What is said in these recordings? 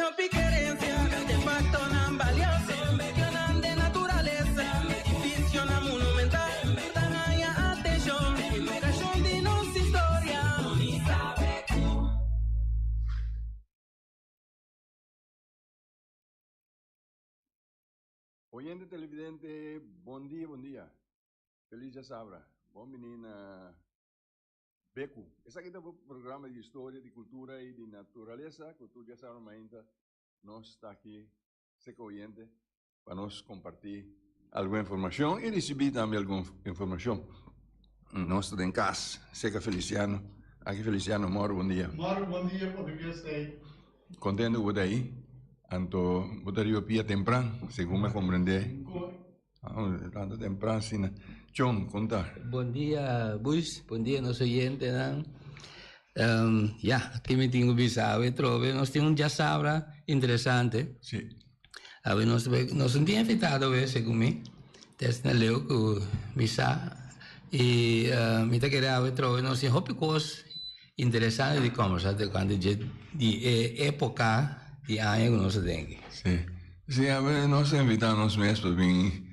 hopi kerensia, artefaktonan balioso, medionan den naturalesa, edifisionan monumental ku ta haña atenshon, edukashon di nos historia. Oyente televidente, bon dia, bon dia. Feliz djasabra. Bon bini na Beku. Esaki ta bo programa di historia, di kultura i di naturalesa ku tur djasabra mainta nos ta aki seka oyente pa nos kompartí algun informashon i risibí tambe algun informashon. Nos ta den kas seka Feliciano. Aki Feliciano, mòru bon dia. Mòru bon dia, Portugues ei. Kontentu ku bo ta ei. Anto bo ta riba pia tempran, segun mi a komprendé. Tanto tempran asina. Chon, kon ta? Bon dia Buis, bon dia nos oyentenan. Ya, ki mi tin ku bisa awe trobe nos tin un djasabra interesante. Si. Awe nos nos no tin invitado awe segun mi, te asina leu ku mi sa i mi ta kere awe trobe nos tin hopi kos interesante di kombersá tokante dje di e epoka di aña ku nos ta den aki. Sí, sí, awe nos a invitá nos mes pa bin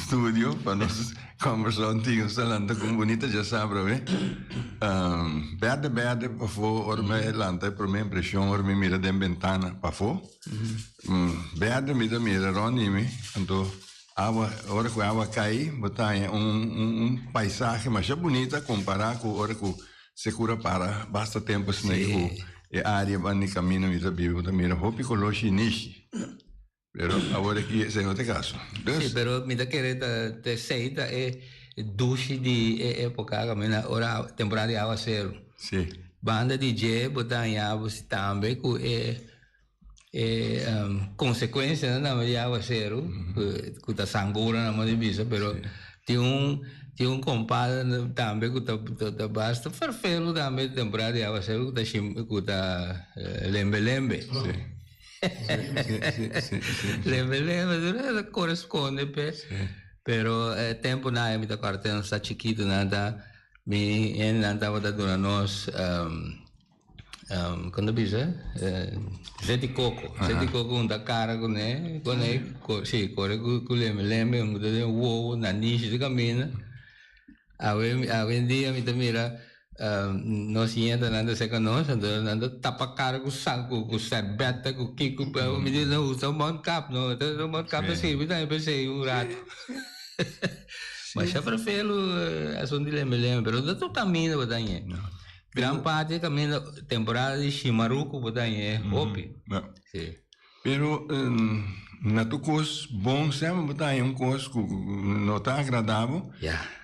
studio pa nos kombersá un tiki. Nos ta lanta ku un bunita djasabra awe. Berde berde pafó ora mi lanta e promé impreshon ora mi mira den bentana pafó. Berde mi ta mira rònt di mi, anto awa ora ku awa kai bo ta haña un un paisahe masha bunita kompará ku ora ku Sekura para basta tempu asina ku e área banda di kaminda mi ta biba bo ta mira hopi koló shinishi. Pero awor aki esei no ta e kaso. Sí, pero mi ta kere ta esei ta e dushi di e époka kaminda ora temporada di awaseru. Sí. Banda di dje bo ta haña bo tambe ku e e konsekuensianan tambe di awaseru ku ta sangura nan por bisa pero tin un tin un kompadre tambe ku ta ta basta ferfelu tambe temporada di awaseru ku ta ku ta lembe lembe. Sí. Lembe lembe ta kore skonde pe pero e tempunan mi ta kòrda te nos ta chikitu nan ta mi hendenan tabata duna nos Kon ta bisa zet di koko zet di koko un ta kara kuné kuné si kore ku lembe lembe un ta den wowo nanishi ta kaminda awe awendia mi ta mira nos ñetanan ta seka nos anto nan ta tapa kara ku saku ku sèrbèta ku kiko mi di nan usa mondkap no mondkap ta sirbi tambe pa esei un rato masha ferfelu asuntu di lembe lembe pero no ta tur kaminda bo ta hañ'é. Gran parti kaminda temporada di shimaruku bo ta hañ'é hopi. Si. Pero na tur kos bon semper bo ta haña un kos ku no ta agradá bo.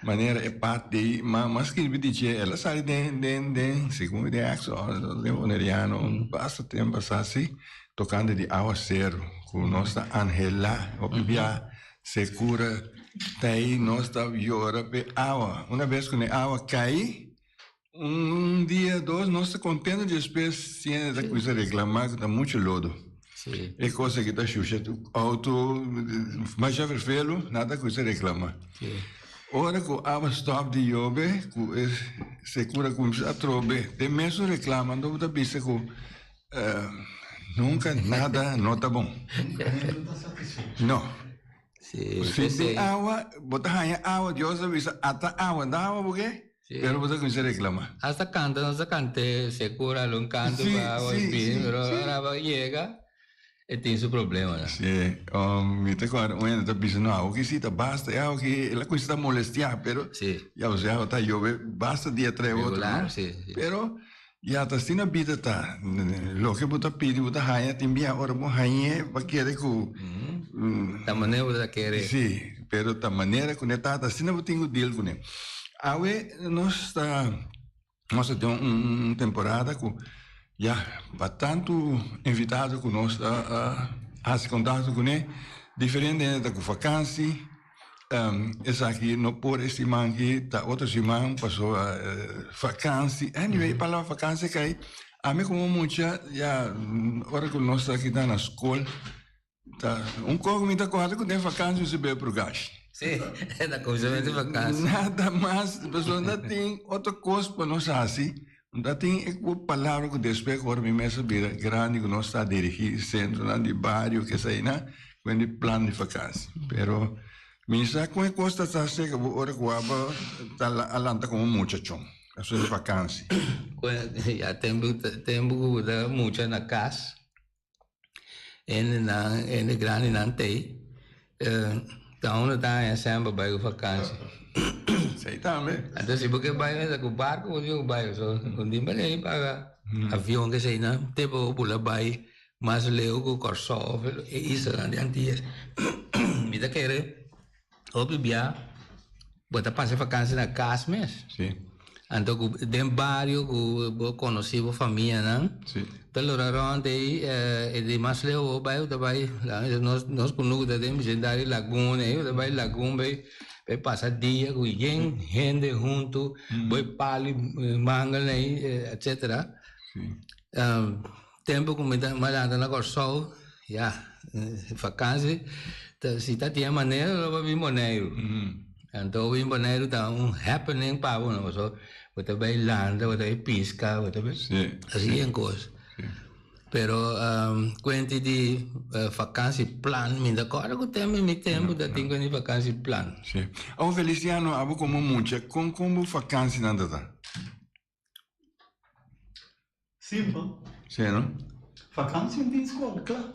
Manera e parti ei ma m'a skirbi di dje el a sali den den den segun den Exo den Boneriano basta tempu pasá si tokante di awaseru ku nos ta anhelá hopi bia sekura ta ei nos ta yora p'e awa una bes ku e awa kai. Un dia, dos, nos ta contento despues siende ta cuminsa reclama cu ta mucho lodo. Sí. E cosa ki ta shusha tu auto, masha vervelo, nan ta cuminsa reclama. Sí. Ora cu awa stop di yobe, cu e secura cuminsa atrobe, den mesun reclama, anto bo ta bisa cu nunca nada no ta bon. Nunca hende no ta satisfecho. No. Sí, Si tin awa, bo ta haña awa, Dios a bisa, ata awa, da awa bo ke? Sí. Pero bo ta kuminsá reklamá. Hasta kanta, nos a kant'é sekura algun kantu Sí, pa awa sí, bini, sí, pero sí. ora awa yega e tin su problemanan. Sí, mi ta kòrda un hende ta bisa, no, awa ki sí ta basta, e awa ki el a kuminsá ta molestiá, pero Sí. ya bo sa awa ta yobe basta dia trae otro, no? Regular, sí, sí. Pero ya ta asina bida ta, loke bo ta pidi bo ta haña, tin bia ora bo hañ'é bo a kere ku Ta manera bo ta kere. Sí, pero ta manera ku ne tata asina bo tin ku deal kuné. Awe nos ta nos ta den un temporada ku ya pa tantu invitado ku nos a hasi kontakto kuné, diferente hende ta ku fakansi, esaki no por e siman aki ta otro siman pasobra fakansi, anyway e palabra fakansi a kai, ami komo mucha ya ora ku nos ta kita na skol. Ta un kos ku mi ta kòrda ku den vakansi mi bebe prugashi. Sí, na kuminsamentu di vakansi. Nada mas, pasobra no tin otro kos pa nos hasi. Ta tin e palabra ku despues ku ora mi mes a bira grandi ku nos ta dirigí sentronan di bario keseinan ku di plan di vakansi. Pero mi sa kon e kos ta sa seka bo ora ku abo ta a lanta komo muchachon asuntu di vakansi. Ya tempu tempu ku bo ta mucha na kas Hendenan, hende grandinan t'ei, ta unda ta haña semper bai ku vakansi. Esei tambe. Anto si bo ke bai mester ku barku bo tin ku bai so un di manera di paga avion keseinan te bo bula bai mas leu ku Kòrsou òf e islanan di Antias. Mi ta kere Hopi bia bo ta pasa e vakansi na kas mes. Sí. Anto ku den bario ku bo konosí bo famianan. Sí. Ta lora rònt ei e di mas leu bo bai bo ta bai nos nos kunuku ta den bisindario lagun ei bo ta bai lagun bai bai pasa dia ku yen hende huntu bo e palu i mangel ei etcetera. Sí. Tempu ku mi ta lanta na Kòrsou, ya, vakansi, ta si ta tin e manera lo bo bin Boneiru. Anto bin Boneiru ta un happening pa bo no, pasobra bo ta bai landa, bo ta bai piska, bo ta bai hasi yen kos. Pero kuenti di vakansi plan, mi ta kòrda ku tempu mi tempu ta tin kuenti vakansi plan. Sí. Awor Feliciano, abo komo mucha, kon kon bo vakansinan ta ta? Simpel. Sí, no? Vakantie in dienst skol, kla.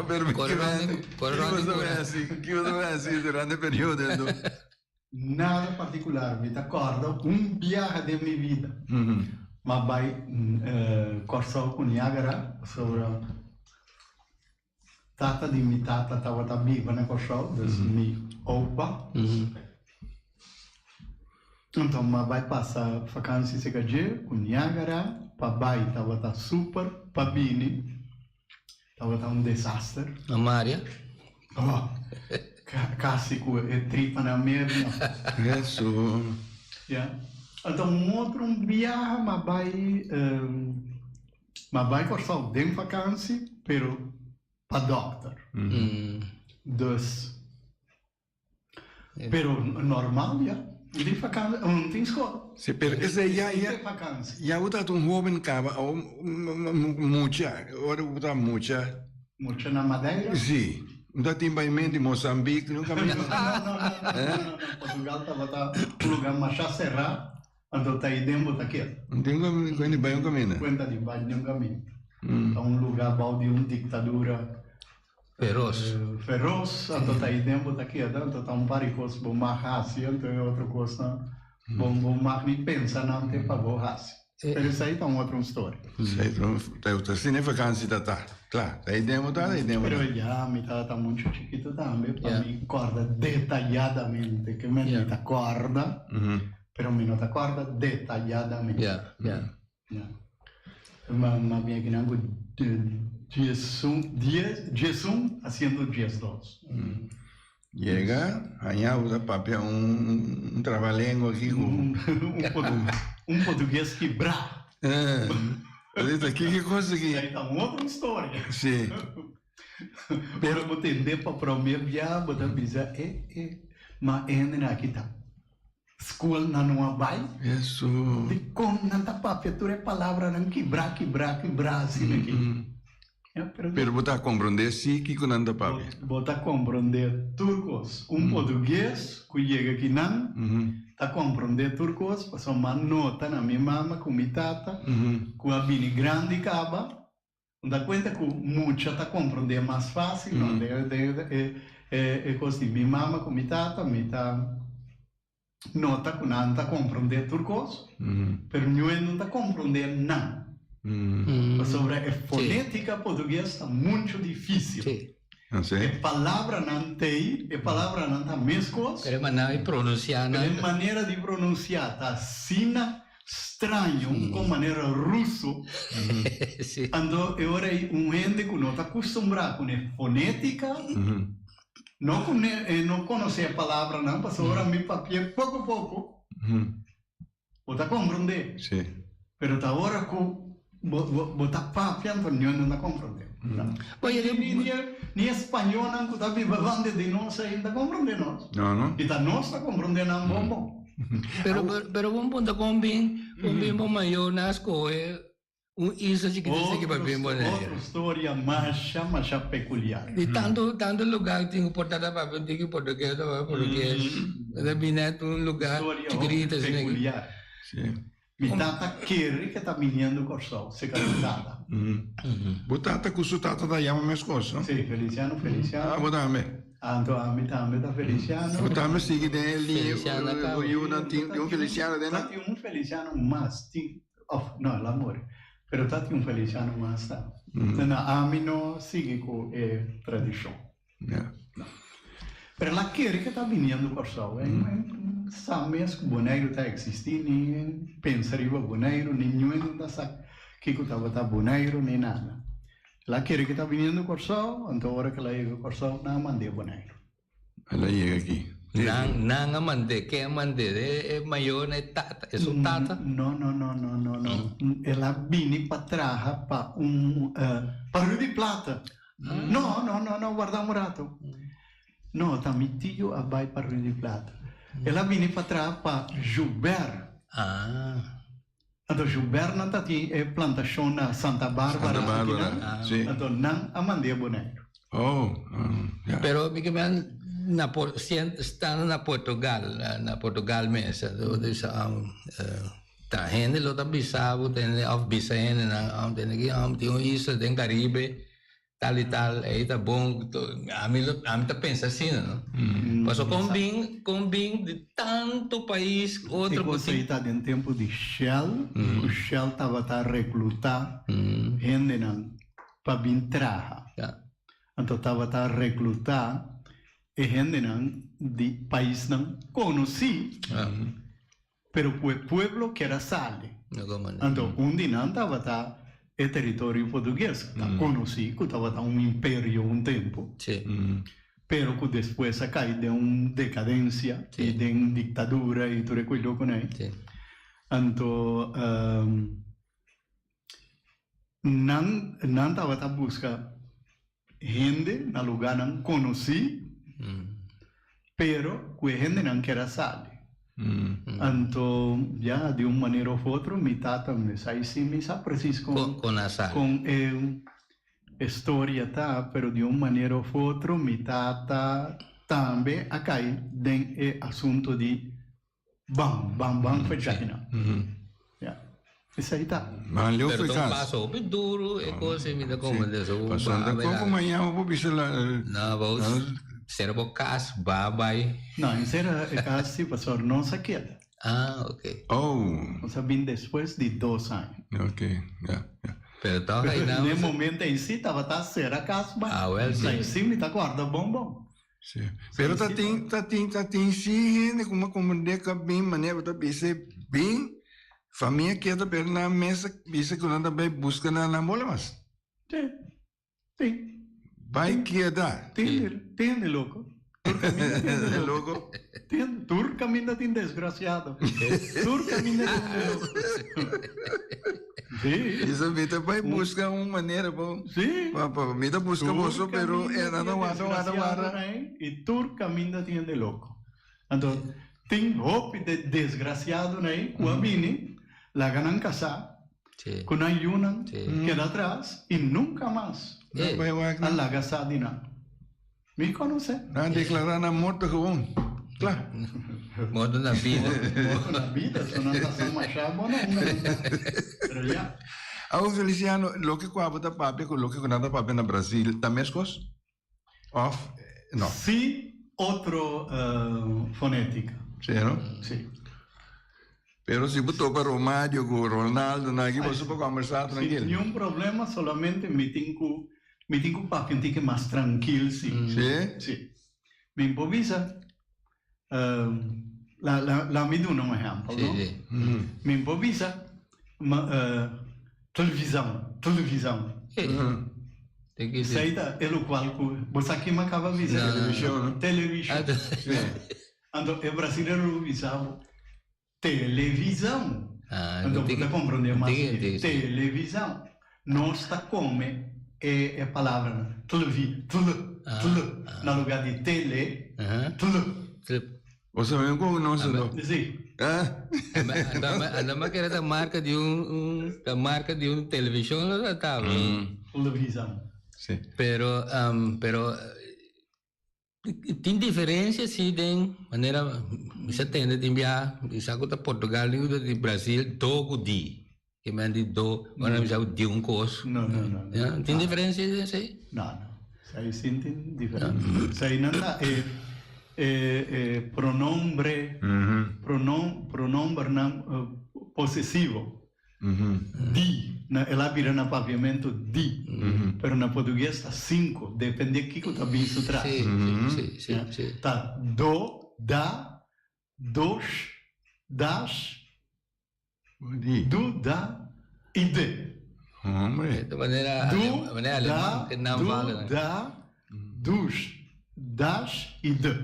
Pero mi ke men, kiko bo ta bai hasi? Kiko bo ta bai hasi durante e periodo enton? Nada particular, mi ta kòrda un biaha den mi bida. M'a bai Kòrsou ku Niagara pasobra Tata di mi tata tabata biba na Kòrsou, dus mi opa. Anto m'a bai pasa fakansi serka dje ku Niagara, pa bai tabata super, pa bini tabata un desaster. Na Maria? Oh, kasi ku e tripanan mer no. Hesu. Ya. Anto un otro un biaha m'a bai. M'a bai Kòrsou den vakansi, pero pa dòkter. Dus, pero normal ya, un tin vakansi, un tin skol. Si, pero esei ya, ya, ya bo tabata un hóben kaba, o mucha, ora bo tabata mucha. Mucha na Madeira? Si, un ta tin bai mente Mozambique, nunka mi. No, no, no, no, no, Portugal tabata un lugar masha será. Anto ta ei den bo ta keda. No tin kuenta di bai un kaminda. Kuenta di bai un kaminda. Ta un luga bou di un diktadura Feros. Feros, anto ta ei den bo ta keda. Anto ta un par di kos bo mag hasi, anto e otro kosnan bo bo mag ni pensa nan te pa bo hasi. Pero esei ta un otro un storia. Esei ta un, ta asina e vakansi ta ta. Kla, ta ei den bo ta, ta ei den bo ta. Pero ya mi tabata muchu chikitu tambe pa mi kòrda detayadamente ke men mi ta kòrda. Pero mi no ta corda detalladamente. Ya, ya. Ya. Ma, ma bien kinan cu diesun, dies, diesun haciendo diesdos. Yega, haña bo ta papia un, un trabalengua aki cu. Un, un, un portugues kibrá. Eh, ahorita ki cosa aki? Esei ta un otro historia. Si. Pero bo tende pa prome bia bo ta bisa e, e, ma e hendenan aki ta. School nan no a bai. Eso. Dikon nan ta papia tur e palabranan kibrá, kibrá, kibrá asina aki? Ya, pero. Pero bo ta komprondé sí kiko nan ta papia. Bo ta komprondé tur kos. Un portugues ku yega akinan ta komprondé tur kos pasobra mi a nota na mi mama ku mi tata ku a bini grandi kaba. Un ta kuenta ku mucha ta komprondé mas fásil, no? Den den e e kos di mi mama ku mi tata, mi ta nota ku nan ta komprondé tur kos, pero niun no ta komprondé nan. Pasobra e fonétika portugues ta muchu difísil. E palabranan t'ei, e palabranan ta meskos. Pero e manera di pronunsiá nan. Pero e manera di pronunsiá ta asina straño, un con manera ruso. Anto e ora ei un hende cu no ta acostumbrá cu e fonética, no cu e no conoce e palabranan, pasobra ora mi papia poco poco, bo ta comprende. Pero ta ora cu bo ta papia anto niun no ta comprende. Ni e spañolnan cu ta biba banda di nos ei ta comprende nos. I ta nos ta comprende nan bon bon. Pero, pero bon punto con bin. Un bin bo mayor nan a scoge un isla chikito esaki pa bin Bonaire. Otro storia masha masha peculiar. Di tanto tanto lugar tin cu por tata papia un tiki portugues ta papia portugues. Ta bin net un lugar chikitito asina. Peculiar. Mi tata kere ke ta biniendo Kòrsou, seka mi tata. Bo tata ku su tata ta yama meskos, no? Sí, Feliciano, Feliciano. Ah, bo tambe. Anto ami tambe ta Feliciano. Bo tambe sigui den e liña, bo yunan tin un Feliciano den nan? Ta tin un Feliciano mas, tin, of no, el a muri, pero ta tin un Feliciano mas tambe. No, ami no sigui ku e tradishon. Ja. No. Pero el a kere ke ta biniendo Kòrsou. En en sa mes ku Boneiru ta eksistí, ni en pensa riba Boneiru, ni niun no ta sa kiko tabata Boneiru ni nada. El a kere ke ta biniendo Kòrsou, anto ora ke el a yega Kòrsou, nan a mand'é Boneiru. El a yega aki. Nan nan a mand'é, ken a mand'é? E e mayornan, e tata, esun tata? No, no, no, no, no, no. El a bini pa traha pa un pa Rudy Plata. No, no, no, no, warda un rato. No, ta mi tio a bai pa Rio di Plata. El a bini pa traha pa Joubert. Ah. Anto Joubert nan ta tin e plantashon na Santa Barbara. Santa Barbara, si. Anto nan a mand'é Boneiru. Oh, ya. Pero mi ke men na por, stando na Portugal, na Portugal mes, anto bisa, Ta hende lo ta bisa bo tende of bisa hendenan am tende ki am tin un isla den Caribe tal y tal ey ta bon ami lo ami ta pensa asina no paso con bin con bin di tanto pais otro E cu cosa tin ey ta den tempo di Shell cu Shell tabata recluta hendenan pa bin traha anto tabata recluta e hendenan di paisnan conoci. Pero ku e pueblo kier a sali. Anto un di nan tabata e teritorio portugues, ku ta konosí ku tabata un imperio un tempu, pero ku despues a kai den un dekadensia i den diktadura i tur e kos loko nei. Anto nan nan tabata buska hende na lugánan konosí, pero ku e hendenan kier a sali. Anto, ya, di un manera òf otro, mi tata mi sa i si mi sa presis kon Kon a sali. kon e e storia ta, pero di un manera òf otro mi tata tambe a kai den e asunto di Ban, ban, ban for China. Ya. Esei ta. Ban leu Pero for ta un cas. paso hopi duro e cos ei mi ta comprende. So, Pasobra ba ta bela. como mañana bo bisa la. No, bo cera bo cas, ba bai. No, en cera e cas si, pasobra nos a keda. Ah, ok. Oh. Nos a bin despues di dos aña. Ok, ya, ya. Pero toch Pero ei nan. n'e momento ei si tabata cera cas bai. Ah, wel si. Ei si mi ta corda bon bon. Sí. Pero ta tin, ta tin, ta tin sí hende ku a komprendé ku a bin manera ku ta bisa bin, famia keda pero nan mes a bisa ku nan ta bai buska nan nan bola mas. Sí, sí. Bai keda. Tin, tin de loko. Tur kaminda tin de loko. Tin, tur kaminda tin desgrasiado. Tur kaminda tin de loko. Sí. Bisa mi ta bai buska un manera pa Sí. pa pa mi ta buska boso pero e nan ta warda warda warda. I tur kaminda tin hende loko. Anto tin hopi de desgrasiadonan ku a bini laga nan kasá ku nan yunan keda atras i nunka mas a laga sa di nan. Mi konosé. Nan deklará nan morto gewoon. Kla. Morto na bida. Morto na bida, so nan ta sa mashá bo no unda nan ta. Pero ya. Awor Feliciano, loke ku abo ta papia ku loke ku nan ta papia na Brasil ta meskos? Òf no? Sí, otro fonétika. Sí, no? Sí. Pero si bo topa Romario ku Ronaldo nan aki boso por kombersá trankil. Sin niun problema, solamente mi tin ku mi tin ku papia un tiki mas trankil si. Sí? Sí. Mi por bisa la la la mi duna un ehèmpel no. Sí, sí. Mi por bisa ma televisão, televisão. Esei ta e lokual ku bo sa kima kaba bisa? Televishon no. Televishon. Anto e brasilero lo bisa bo televisão. Anto bo ta comprende mas bien. Televisão. Nos ta come e e palabranan tlevi, tl, tl, na lugar di tele, tl. Bo sa bien con nos no. Si. Ah. Anda ma kere ta marca di un, un ta marca di un television lo ta. Television. Si. Pero um, pero tin diferencia si den manera mi sa tende tin bia mi sa ku ta Portugal ni di Brasil do ku di. Ke men di do, ora mi sa ku di un kos. No, no, no. Ja, tin diferencia den esei? No, no. Esei sin tin diferencia. Esei nan ta e e e pronombre, pronom pronombernan posesivo. Di, na el a bira na papiamento di, pero na portugues ta cinco, depende kico ta bin su tras. Sí, sí, sí, sí, sí. Ta do, da, dos, das, Di. du, da y de. Hombre. De manera, Du, manera da, alemán, que nan du, vale. da, dos, das y de.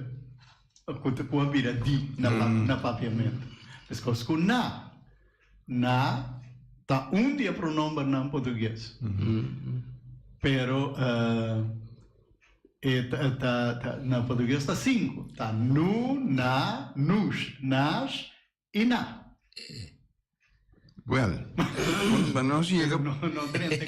Cu ta cu a bira di na na papiamento. Despues cu na. Na ta un di e pronombernan portugues. Pero e ta ta ta na portugues ta sinku. Ta nu, na, nus, nas i na. Wel, pa nos yega. No, no drenta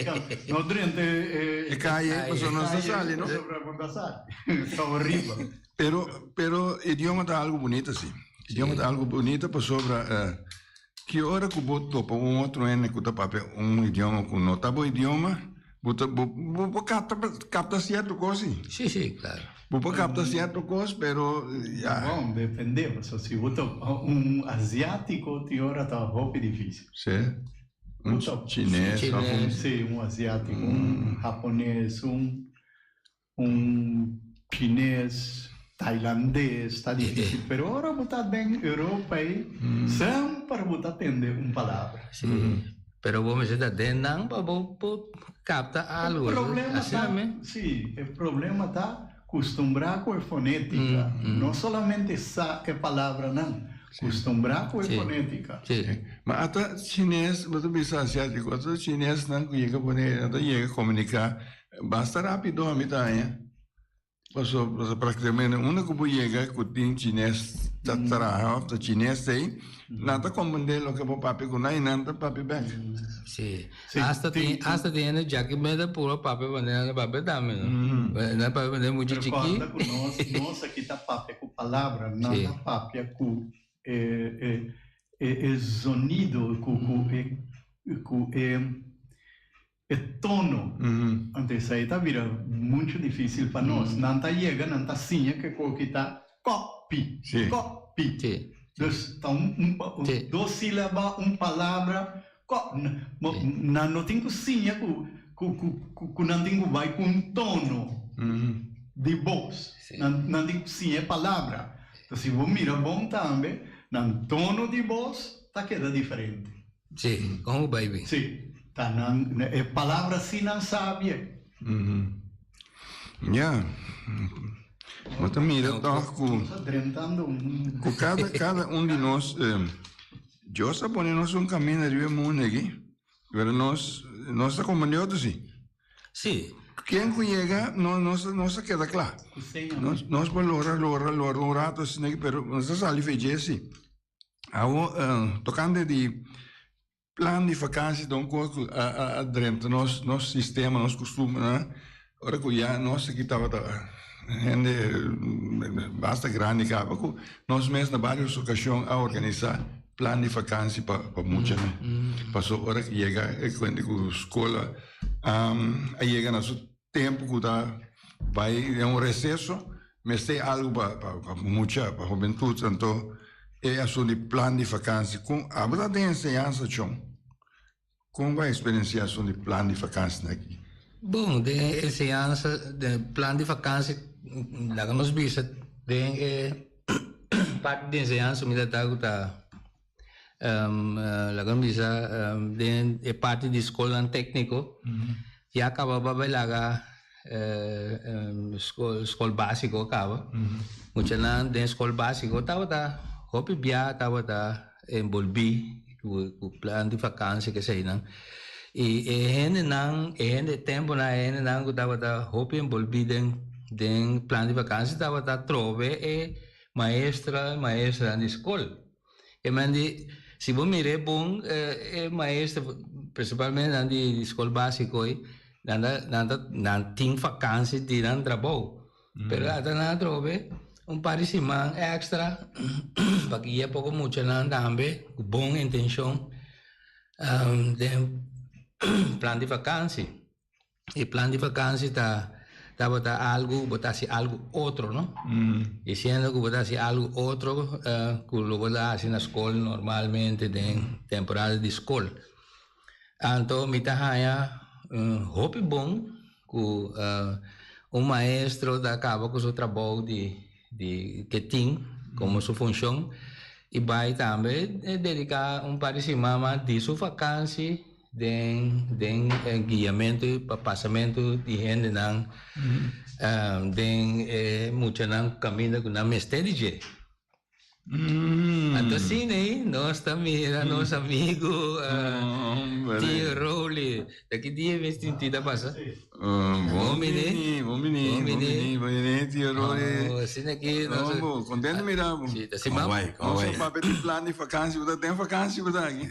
e no drenta e E calle, pasobra nos ta sali, no? Pasobra nos ta sali. Ta horrible. Pero, pero idioma ta algo bunito si. Idioma ta algo bunito pasobra ki ora ku bo topa un otro hende ku ta papia un idioma ku no ta bo idioma, bo ta bo bo por kapta kapta sierto kos si. Si, si, klaro. Bo por kapta sierto kos, pero ya. Bon, depende, pasobra si bo topa un asiátiko tin ora ta hopi difísil. Si. Un chines òf un. Si, un asiátiko, un hapones, un. Un chines, tailandes ta dificil, pero ora bo ta den Europa ei, semper bo ta tende un palabra. Sí, pero bo mester ta den nan pa bo por capta algo. E problema Asina ta, mi? sí, e problema ta custumbrá cu e fonética, no solamente sa e palabranan, custumbrá cu e fonética. Sí. Ma ata chines, bo ta bisa asiático, ata chinesnan cu yega pone, nan ta yega comunica Basta rapido ami ta haña. Paso paso praktikamente unda ku bo yega ku tin chines ta traha òf ta chines ei, nan ta komprendé loke bo papia ku nan i nan ta papia bèk. Sí. Sí, Hasta tin tin hasta tin hende djaki mester ta puru papia manera nan papia tambe no. Nan papia manera mucha Pero chikí. kòrda ku nos nos aki ta papia ku palabra, nan Sí. ta papia ku e e e e zonido ku ku e ku e E tono. Anto esei ta bira mucho dificil pa nos. Nan ta yega, nan ta siña ke koki ta kopi, kopi. Dus ta un, un, dos silaba, un palabra, ko. Nan no tin ku siña ku, ku, ku, ku nan tin ku bai ku un tono di bos. Nan, nan tin ku siña e palabra. Entonces si bo mira bon tambe, nan tono di bos ta keda diferente. Sí, kon ku bai bin? Sí, ta nan, e palabra sí nan sabie. Ya, bo ta mira tòg ku. Nos a drentando un. Ku kada, kada un di nos, Dios a pone nos un kaminda riba e mundu aki, pero nos, nos ta komprendé otro sí. Sí. Ken ku yega, no, nos, nos ta keda kla. Nos, nos por lora, lora, lora un rato asina aki, pero nos ta sali feje sí. Awo tokante di plan di vakansi ta un kos ku a drenta nos nos sistema, nos kustumbernan. Ora ku ya nos aki tabata hende basta grandi kaba ku nos mes na varios okashon a organisá plan di vakansi pa pa muchanan. Paso ora ku yega e kuenta ku skola a yega na su Tempu ku ta bai den un reseso mester algu pa pa mucha, pa hubentut, anto e asuntu di plan di fakansi kon abo ta den enseñansa chon? Kon bo a eksperensia asuntu di plan di fakansi na aki? Bon, den enseñansa den plan di fakansi laga nos bisa den e parti di enseñansa mi ta ta ku ta Laga mi bisa den e parti di skolnan tekniko ya kaba pa bai laga skol basiko kaba. Muchanan den skol basiko tabata hopi bia tabata enbolbí ku plan di vakansi keseinan. I e hendenan e hende e temponan e hendenan ku tabata hopi enbolbí den den plan di vakansi tabata trobe e maestra maestranan di skol. Ke men di, si bo mir'é bon, e maestro, principalmente nan di skol básiko ei, nan ta, nan ta, nan tin vakansi di nan trabou. Pero ata nan atrobe un par di siman èkstra pa guia poko muchanan tambe ku bon intenshon den plan di vakansi. E plan di vakansi ta tabata algu bo ta hasi algu otro no. I siendo ku bo ta hasi algu otro ku lo bo ta hasi na skol normalmente den temporada di skol. Anto mi ta haña hopi bon ku un maestro ta kaba ku su trabou di di ke tin komo su funshon i bai tambe dediká un par di siman mas di su vakansi den den guiamentu i pa pasamentu di hendenan den e muchanan kaminda ku nan mester di dje. Anto asina ei nos ta mira nos amigo Tio Rowley. Ta ki dia mes tin ta pasa? Bon bini, bon bini, bon bini, bon bini Tio Rowley. Oh, asina ki nos. Bon, contento mira bo. Si, ta siman. Nos a papia di plan di vakantie, bo ta den vakantie bo ta aki.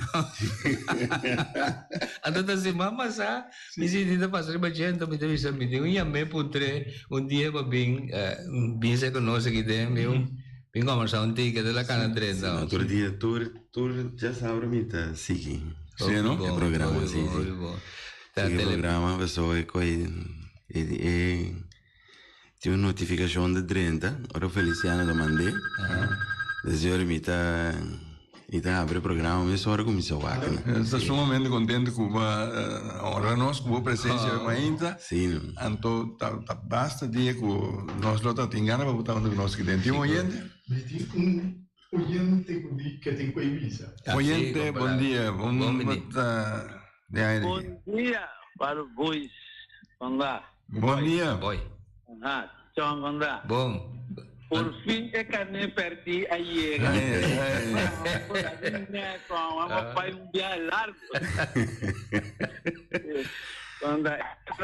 Anto ta siman pasa, mi sinti ta pasa riba dje, anto mi ta bisa mi tin un yam'é puntr'é un dia pa bin bin ser ku nos aki den mi un. Bin combersa un tiki, te la cana drenta. No, tur dia, tur, tur djasabra mi ta sigui. Sí, no? E programa, sí, sí. Sigui e programa, paso e koi, e, e, tin un notificacion ta drenta, ora Feliciano ta mand'é. Desde ora mi ta, mi ta habri e programa mesora cuminsa wak. Ta sumamente contento cu bo a honra nos cu bo presencia mainta. Sí, no. Anto ta ta basta dia cu nos lo ta tin gana pa bo ta hunto cu nos aki den. Tin un oyente? Mi tin un oyente cu di ke tin cu e bisa. Oyente, bon dia. Bon ta den aire aki. Bon dia, Pablo Boys. Con ta? Bon dia. Boy. Aha, Chon, con ta? Bon. Por fin e carné perdí a yega. Vamos pai un viaje largo. Con ta?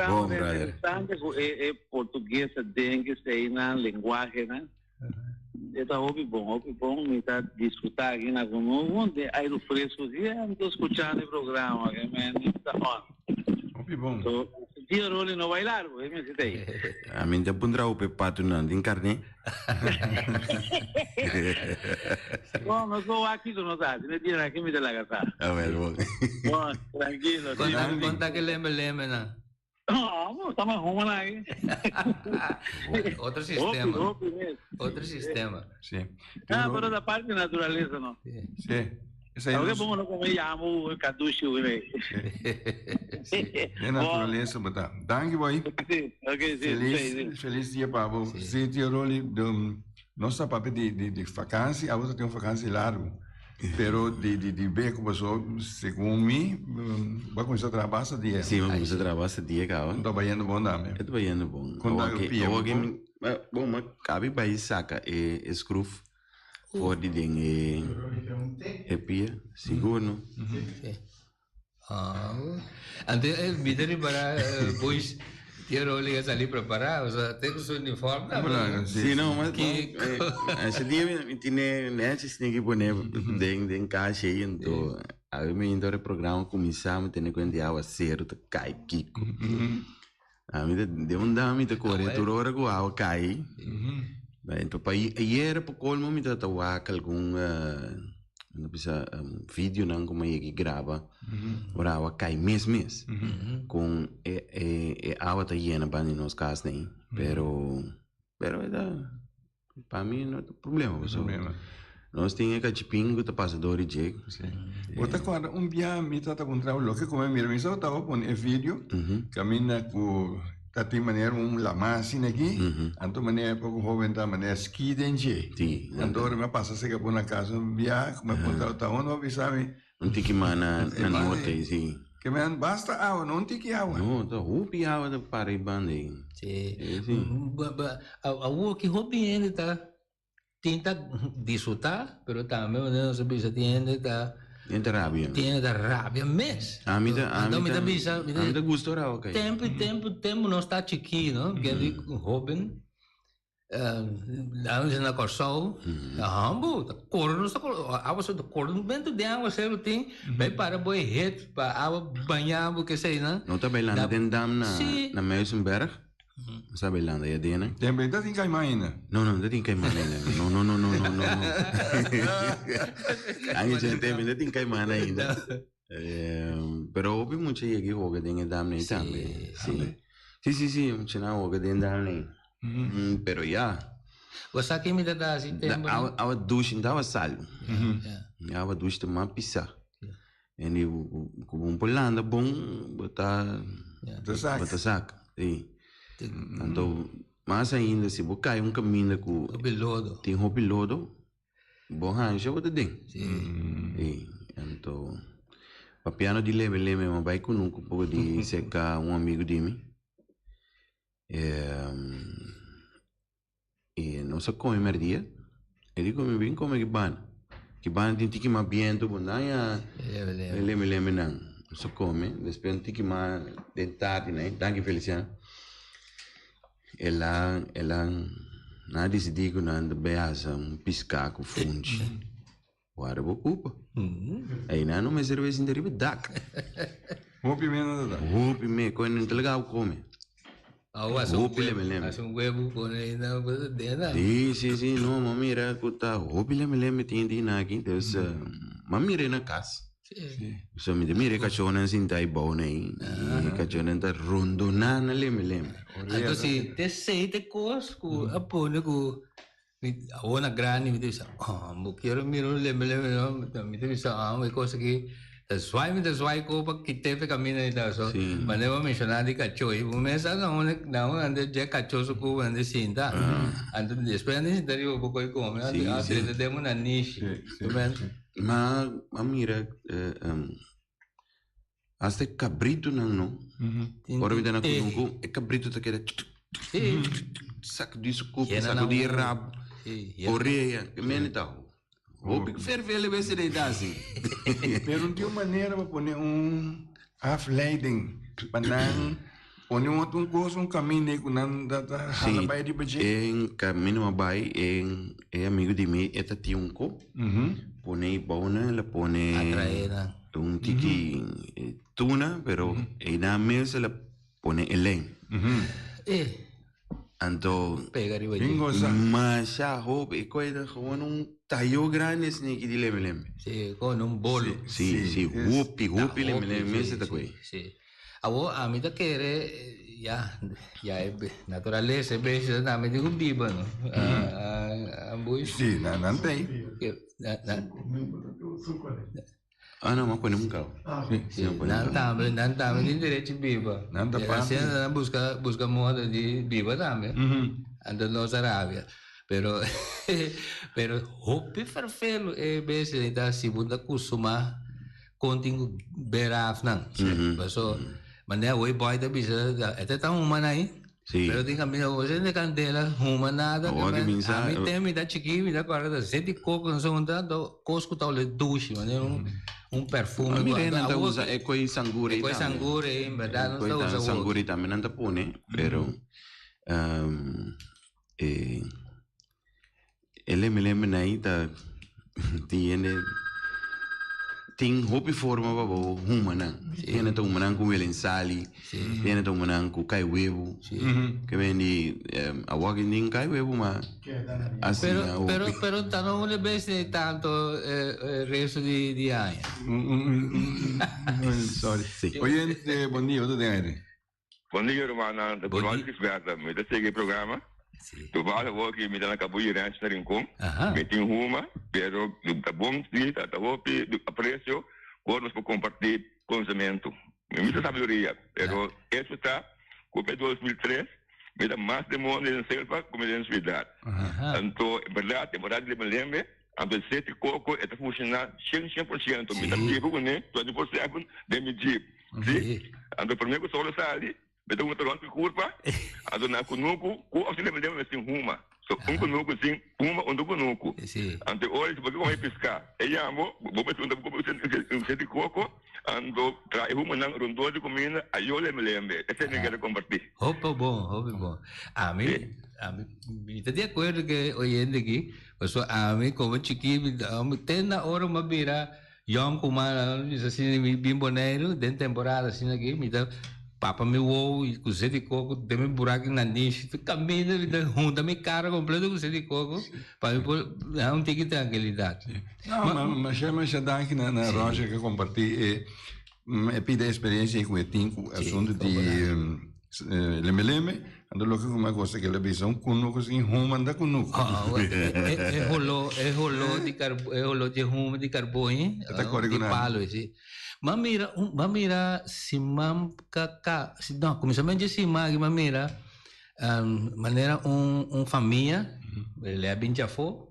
Bon, brother. Interesante cu e, e portugues den que sei na lenguaje na. E ta hopi bon, hopi bon. Mi ta disfruta aki na Kunuku de aire fresco. Sí, mi ta escuchando e programa, que me ta on. Hopi bon. So, Tio Rolly no bai largo, e mi sita ahí. A mi ta puntra hopi patunan tin carne. No, no so aki ku no sa, si no tiene aki mi ta laga sa. A ver, bon. Bon, tranquilo. Conta, conta que lembe lembe na. No, estamos juntos ahí. Otro sistema. Hopi, hopi mes. Otro sistema. Sí. Ah, pero da parte de naturaleza, no? Sí. Esei Aunque nos- pongo no como llamo caducho, güey. Sí. De naturaleza bata. Danki boy. Sí, ok, sí, Feliz, sí, sí. feliz dia pa bo. Sí, tío Rolly, de, nos ta papia di, di, di vakantie, abo ta tin un vakantie largo. Pero di, di, di be ku pasó, segun mi, bo a kuminsá traha basta dia. Sí, bo a kuminsá traha basta dia kaba. Ta bayendo bon tambe. E ta bayendo bon. Kon ta pia Awor bo ki bon? mi, bon, mi a kabi bai saka e skruf for di den e e pia, sigur no. Sí. Ah, anto mi ta ripará boys Tio Rolly a sali prepará, osea te ku su uniform tambe. Bueno, sí, Sí, no, mas Kiko. ese dia mi tine nechi sneaky pone den den kasha ei, anto awe mi inta ora e programa kuminsá mi tene kuenta di awaseru ta kai kiko. Ami ta den un dam mi ta kore tur ora ku awa kai. Anto pa ayer pa kolmo mi ta wak algun no bisa videonan ku mi a yega graba ora awa kai mes mes kon e e awa ta yena banda di nos kas nei pero pero e ta Pa mi no ta problema pasobra nos tin e kachipin ku ta pasa dor di dje. Sí. Bo ta kòrda un bia mi tabata puntra bo loke ku mi a mira, mi sa bo tabata pone e video kaminda ku ta tin manera un lama asina aki, anto manera poko hoben ta manera ski den dje. Anto ora mi a pasa seka bo na kas un bia ku mi a puntra bo ta unda bo a bisa mi. Un tiki mas na norte, sí. Ke men basta awa, no un tiki awa. No, ta hopi awa ta para e banda ei. Sí. Awor ki hopi hende ta tin ta disfrutá, pero tambe manera nos a bisa tin hende ta. Tin ta rabia. Tin hende ta rabia mes. Ami ta, ami ta, bisa, ami ta gusta ora awa kai. Tempu, tempu, tempu nos ta chikí, no? Kende hoben. Nan bisa na Kòrsou, ta humble, ta kore nos ta kore, awa so ta kore un bento den awa sero tin, bai para bo e hit pa awa baña bo kesei nan. No ta bailando den dam na na Muizenberg, no sa bailando aya den nan. Den benta tin kaiman ainda? No no, no tin kaiman ainda, no no no no no no. Ange dje den benta tin kaiman ainda. Pero hopi mucha yega y hoga den e dam nei tambe. Si. Si si si, mucha nan hoga den dam nei. Pero ya. Bo sa ki mi ta ta hasi tempo? Awa awa dushi no ta awa salu. Awa dushi ta mas pisa. En di ku bo por landa bon bo ta bo ta sak. Si. Anto mas ainda si bo kai un kaminda ku tin hopi lodo. Bo hansha bo ta den. Sí. Anto, papiando di leme leme, mi a bai kunuku poko di serka un amigu di mi. I nos a kome merdia. E di ku mi, bin kome ki banda. Ki banda tin tiki mas bientu, bo nan ya leme leme nan. Nos a kome, despues un tiki mas den tardi nan, danki Feliciano. El a el a nan a disidí ku nan ta bai hasa un piská ku funchi. Wara bo kupa. Ei nan no mester bai sinta riba dak. Hopi me nan ta da. Hopi me, koe nan ta laga bo kome. Hopi leme leme. Hasa un webu pone ei nan bo ta dena. Sí, sí, sí, no, m'a mira ku ta hopi leme leme tin di nan aki, dus m'a mira ei na kas. So mi ta mira e kachónan sintá ei bou nei, i e kachónan ta rondoná na leme leme. Anto si te sei te kos ku a pone ku mi awor na grandi mi ta bisa, oh, bo kier mira un leme leme no, mi ta bisa, ah, e kos aki ta zwai mi ta zwai ko pa kite fe kaminda i tal. So manera bo a menshoná di kachó i bo mes sa na unda na unda ande dje kachó su ku ande sinta. Anto despues ande sinta riba bo koi kome, a drenta den un nanishi. Ma a mira hasta e kabritunan no. Ora mi ta na kunuku e kabritu ta keda sakudí su kupu, sakudí e rabu, orea, ke mene ta hopi fervele bes e ta hasi. Pero no tin un manera pa pone un afleiding pa nan pone un otro kos, un kaminda ku nan ta hala bai riba dje? Sí, en kamino a bai e amigu di mi e ta tin un ko. Pone e bounan, el a pone un tiki tuna, pero einan mes el a pone e len. Anto masha hopi e koe ta gewoon un tayo grandi asina aki di leme leme. Sí, con un bolo. Sí, sí, hopi, hopi leme leme mes ta koe. Sí. Awor ami ta kere ya, ya e naturalesa e bestia tambe tin ku biba no. Ambush. Sí, nan nan tei. Ah no, m'a pone un kau. Sí, nan tambe, nan tambe tin derecho biba. Nan ta parti. Asina nan buska, buska modo di biba tambe. Anto nos a rabia. Pero, pero hopi ferfelu e bestia ta si bo ta kustumá. Kon tin ku bera afnan. Paso, manera hoy boy ta bisa, e ta huma nai. Pero tin kaminda ku bo de kandela huma nada. Ami ten mi ta chiki, mi ta kòrda ta zet di koko nos a hunta, anto kos ku ta ole dushi, manera un perfume. Mi nan ta usa e koi sanguri tambe. E koi sanguri, en bèrdat nos ta usa. Sanguri tambe nan ta pone, pero e. E leme leme nai ta tin hende tin hopi forma pa bo huma nan. Tin hende ta huma nan ku welensali, tin hende ta huma nan ku kai webu. Ke men di awor ki tin kai webu ma asina hopi. Pero pero ta no un bes ni tanto resto di aña. Sorry. Oyente, bon dia, bo ta den aire? Bon dia rumannan, ta Bruno Gisberta, mi ta sigui e programa. Toevallig awor ki mi ta na Kabuyi Ranch na Rincon, mi tin huma, pero ta bon si, ta hopi aprecio por nos por comparti conocemento. Mi no ta sabiduria, pero hecho ta cu pa e 2003 mi ta mas den mondi den selva cu mi den ciudad. Anto, en berdad, temporada di lembe lembe, anto e seti coco e ta funciona cien cien por ciento, mi ta biba cune 24/7 den mi jeep. Sí. Anto promé ku solo sali, mi ta hunta rònt mi kurpa, anto na kunuku ku òf si lembra lembra mi sin huma. So un kunuku sin huma un ta kunuku. Anto ora si bo ke kome piská e yambo bo mester unta un seti koko anto traha e humanan rondó di kuminda ayo lembe lembe. Esei mi kere kompartí. Hopi bon, hopi bon. Ami, ami, mi ta di akuerdo ku e oyente aki, pasobra ami komo chikí mi te na ora mi a bira Yòn ku ma bisa asina mi bin Boneiru den temporada asina aki mi ta papa mi wou i ku zet di koko den mi buraki nanishi tur kaminda mi ta hunta mi kara kompleto ku zet di koko pa mi por haña un tiki trankilidat. No, ma masha masha danki na na Roger ku a kompartí e e pida eksperensia ku e tin ku asuntu di Lembe lembe, anto loke ku mi a gosta ke el a bisa un kunuku sin huma nta kunuku. E holó, e holó di e holó dje huma di karbon E ta kore di ku nan. palo esi. M'a mira un, m'a mira siman ka ka, no, kuminsamentu dje siman aki m'a mira manera un un famia, el a bin djafó,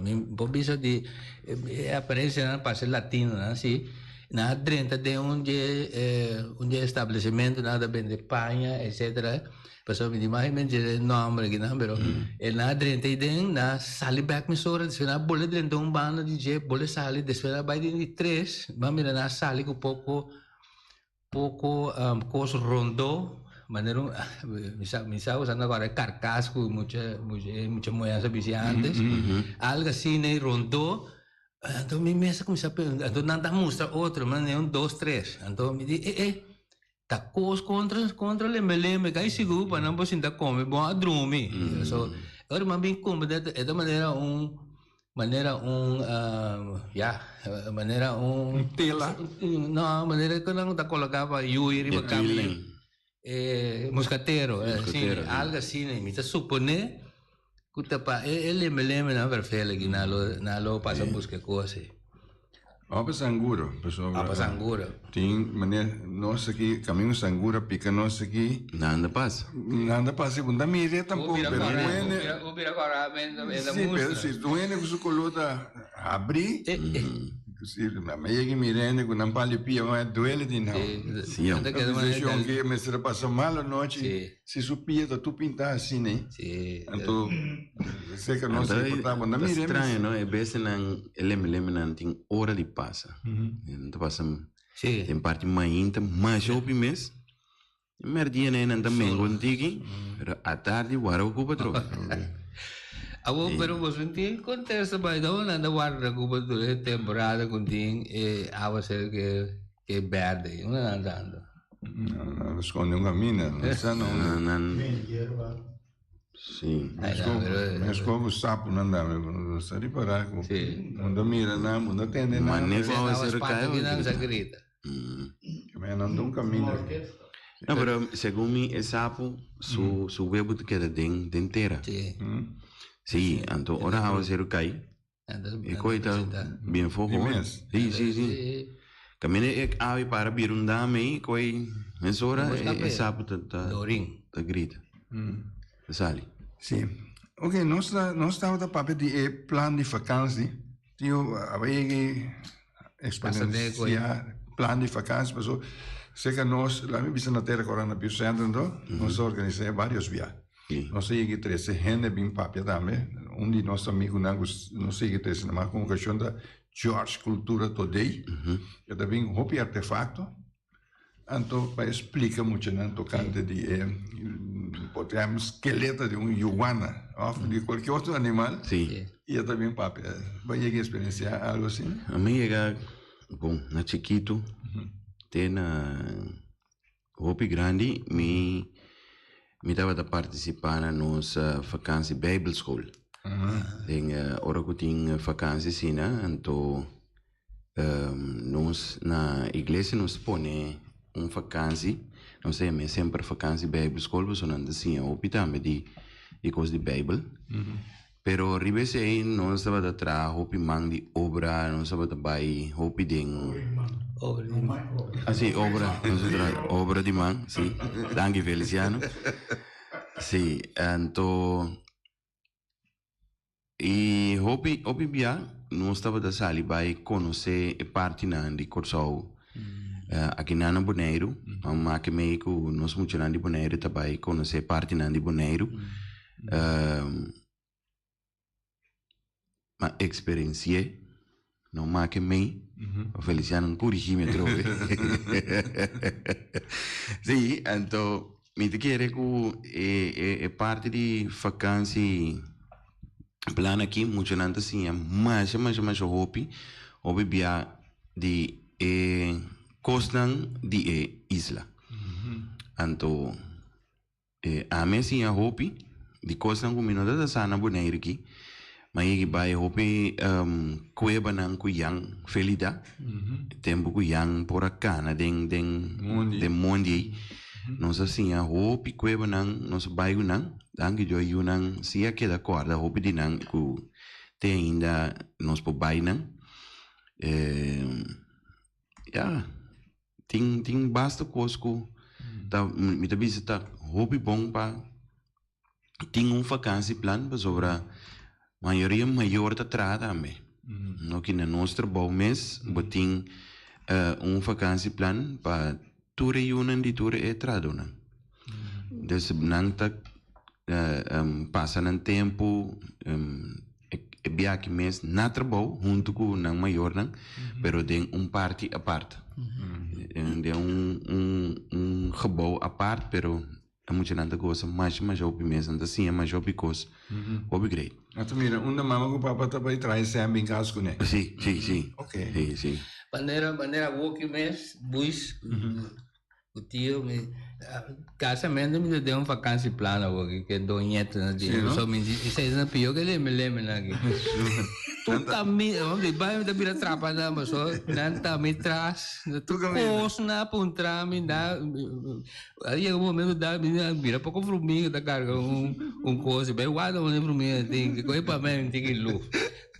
Mi por bisa di e aparencianan parse latinonan si, nan a drenta den un dje un dje establecimentonan ta bende paña etcetera, pasobra mi di mas o menos e nomber akinan pero e nan a drenta aden nan a sali bek mesora despues nan a bolbe drenta un banda di dje bolbe sali despues nan a bai den di tres mi a mira nan a sali ku poko Poko kos rondó, manera un, mi sa mi sa usando agora e karkas ku mucha mucha muhé a bisa antes, algo asina ei rondó, anto mi mes a kuminsá pensa, anto nan ta mustra otro, manera un dos tres, anto mi di e e ta kos kontra kontra lembe lembe kai sigur pa nan por sinta kome bon a drumi, so ora mi a bin komprende e ta manera un. Manera un, ya, manera un... Un tela? No, manera ku nan ta koloká pa yui riba kami. E muskatero, si, algu asina. Mi ta suponé ku ta pa e lembe lembe nan verfel aki nan lo nan lo pasa buska e kos ei. Ò pa sanguro, pasobra. Ò pa sanguro. Tin manera nos aki, kaminda sanguro a pika nos aki. Nan ta pasa. Nan ta pasa i bo no ta mira tampoko, pero un hende. Bo bira kòrda men e ta Sí, pero mustra. si un hende ku su koló ta habrí, si mi a yega mira hende ku nan pali pia, ma e duele di nan. Sí, Nan ta keda manera Sensacion ke mester a pasa mal anochi, si su pia ta tur pintá asina ei. Sí. Anto, seka nos Anto, ei por ta, bo no ta ta mira e mes. straño, no? E bestianan, e lembe-lembenan tin ora di pasa. Nan ta pasa Sí. den parti mainta masha hopi mes. Merdia nei nan ta mengua un tiki, pero atardi wara ocupa atrobe. Awor, pero boso no tin contesta bai don nan ta warda ocupa tur e temporada cu tin e awacer ke ke berde ei. Unda nan ta anda? Nan ta sconde un caminda, no sa no. Nan, sí. Mesco cu sapo nan da, bo sa ripara cu bo ta mira nan, bo ta tende nan. Mane cu awacer Awa cay, spanta ki nan sa grita. Me nan ta un caminda. No, pero segun mi e sapo su su webu ta keda den den tera. Sí. Sí, anto ora awaceru cay, e coy ta bien fogo. Di mes. Sí, sí, sí. Caminda e awe para bira un dame ei, coy mesora e sapo ta ta ta grita. Ta sali. Sí. Ok, nos ta nos tabata papia di e plan di vakantie. Tio, a yega experiencia plan di vakantie paso cerca nos, laat mi bisa na Tera Corona na Pier Centro anto, nos a organisa varios bia. Nos a yega trece hende bin papia tambe, un di nos amigunan cu nos a yega trece na mas convocacion ta George Cultura Today, e ta bin hopi artefacto. Anto pa e splika muchanan tokante di e por ehempel skeleta di un yuwana òf di kualke otro animal i e ta bin papia. Bo a yega eksperensiá algu asina? Ami yega, bon, na chikitu te na hopi grandi mi mi tabata partisipá na nos vakansi bijbelschool. Den ora ku tin vakansi asina anto Nos na iglesia nos pone un vakansi, nos ta yama e semper vakansi bijbelschool pasobra nan ta siña hopi tambe di di kos di bijbel. Pero riba esei nos tabata traha hopi man di obra, nos tabata bai hopi den Ah si, obra, nos a traha obra di man, si. Danki Feliciano. Si, anto I hopi hopi bia nos tabata sali bai konosé e partinan di Kòrsou akinan na Boneiru. A maki mei ku nos muchanan di Boneiru ta bai konosé partinan di Boneiru. Ma experencié, no make mei, pa Feliciano no corigi mi atrobe. Sí, anto mi ta kere ku e e e parti di vakansi plan aki muchanan ta siña masha masha masha hopi, hopi bia di e kosnan di e isla. Anto E ami a siña hopi di kosnan ku mi no ta sa na Boneiru aki. Mi a yega bai hopi kuebanan ku Jan Felida. E tempu ku Jan por a kana den den den mondi ei. Nos a siña hopi kuebanan, nos a bai ku nan. Danki Dios yunan si a keda kòrda hopi di nan ku te ainda nos por bai nan. Ya. Tin tin basta kos ku ta mi ta bisa ta hopi bon pa tin un vakansieplan pasobra mayoria mayor ta traha tambe. No ki na nos trabou mes bo tin un vakansieplan pa tur e yunan di tur e trahadónan. Dus nan ta pasa nan tempu E biaha mes na trabou huntu ku nan mayornan, pero den un parti apart. Den un un un gebou apart, pero e muchanan ta gosa masha masha hopi mes, nan ta siña masha hopi kos, hopi great. A ta mira unda mama ku papa ta bai traha esei bin kas kuné. Si, si, si. Ok. Si, si. Manera manera awoki mes, buis. Ku tio mi kasamente mi ta den un vakansieplan awor ki ke don ñeto na di. Sí, no? So mi di esei na pio ke leme leme nan aki. Tur kaminda mi bai mi ta bira trapa nan paso nan ta mi tras tur kos nan a puntra mi nan a yega un momento da mi bira poko vruminga ta karga un un kos bai wak un vruminga tin ke koe pa mi mi tin ki luf.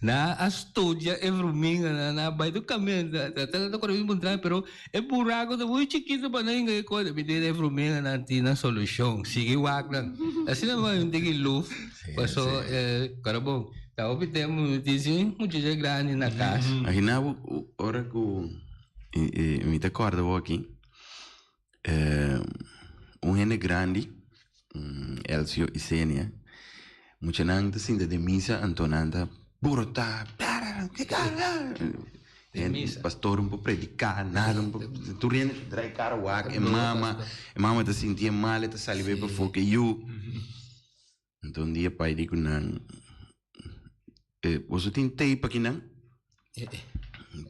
Nan a studia e vruminganan, nan a bai tur kaminda, ta ta kore bin puntra mi, pero e buraco ta muy chikito pa nan hinga e kos. Mi di e vruminganan tin nan solushon, sigui wak nan. Asina mi bai tin ki luf, paso kora bon, ta hopi tempu mi tin sin muchacha grandi na kas. Imagina bo ora ku mi ta kòrda bo aki, un hende grandi, Elcio Isenia, muchanan ta sinta den misa anto nan ta borotá, pastor no por prediká, nada no por, tur hende ta drai kara wak, e mama, e mama ta sintié mal, e ta sali bai pafó ku e yu. Anto un dia pai di ku nan, Boso tin tape akinan?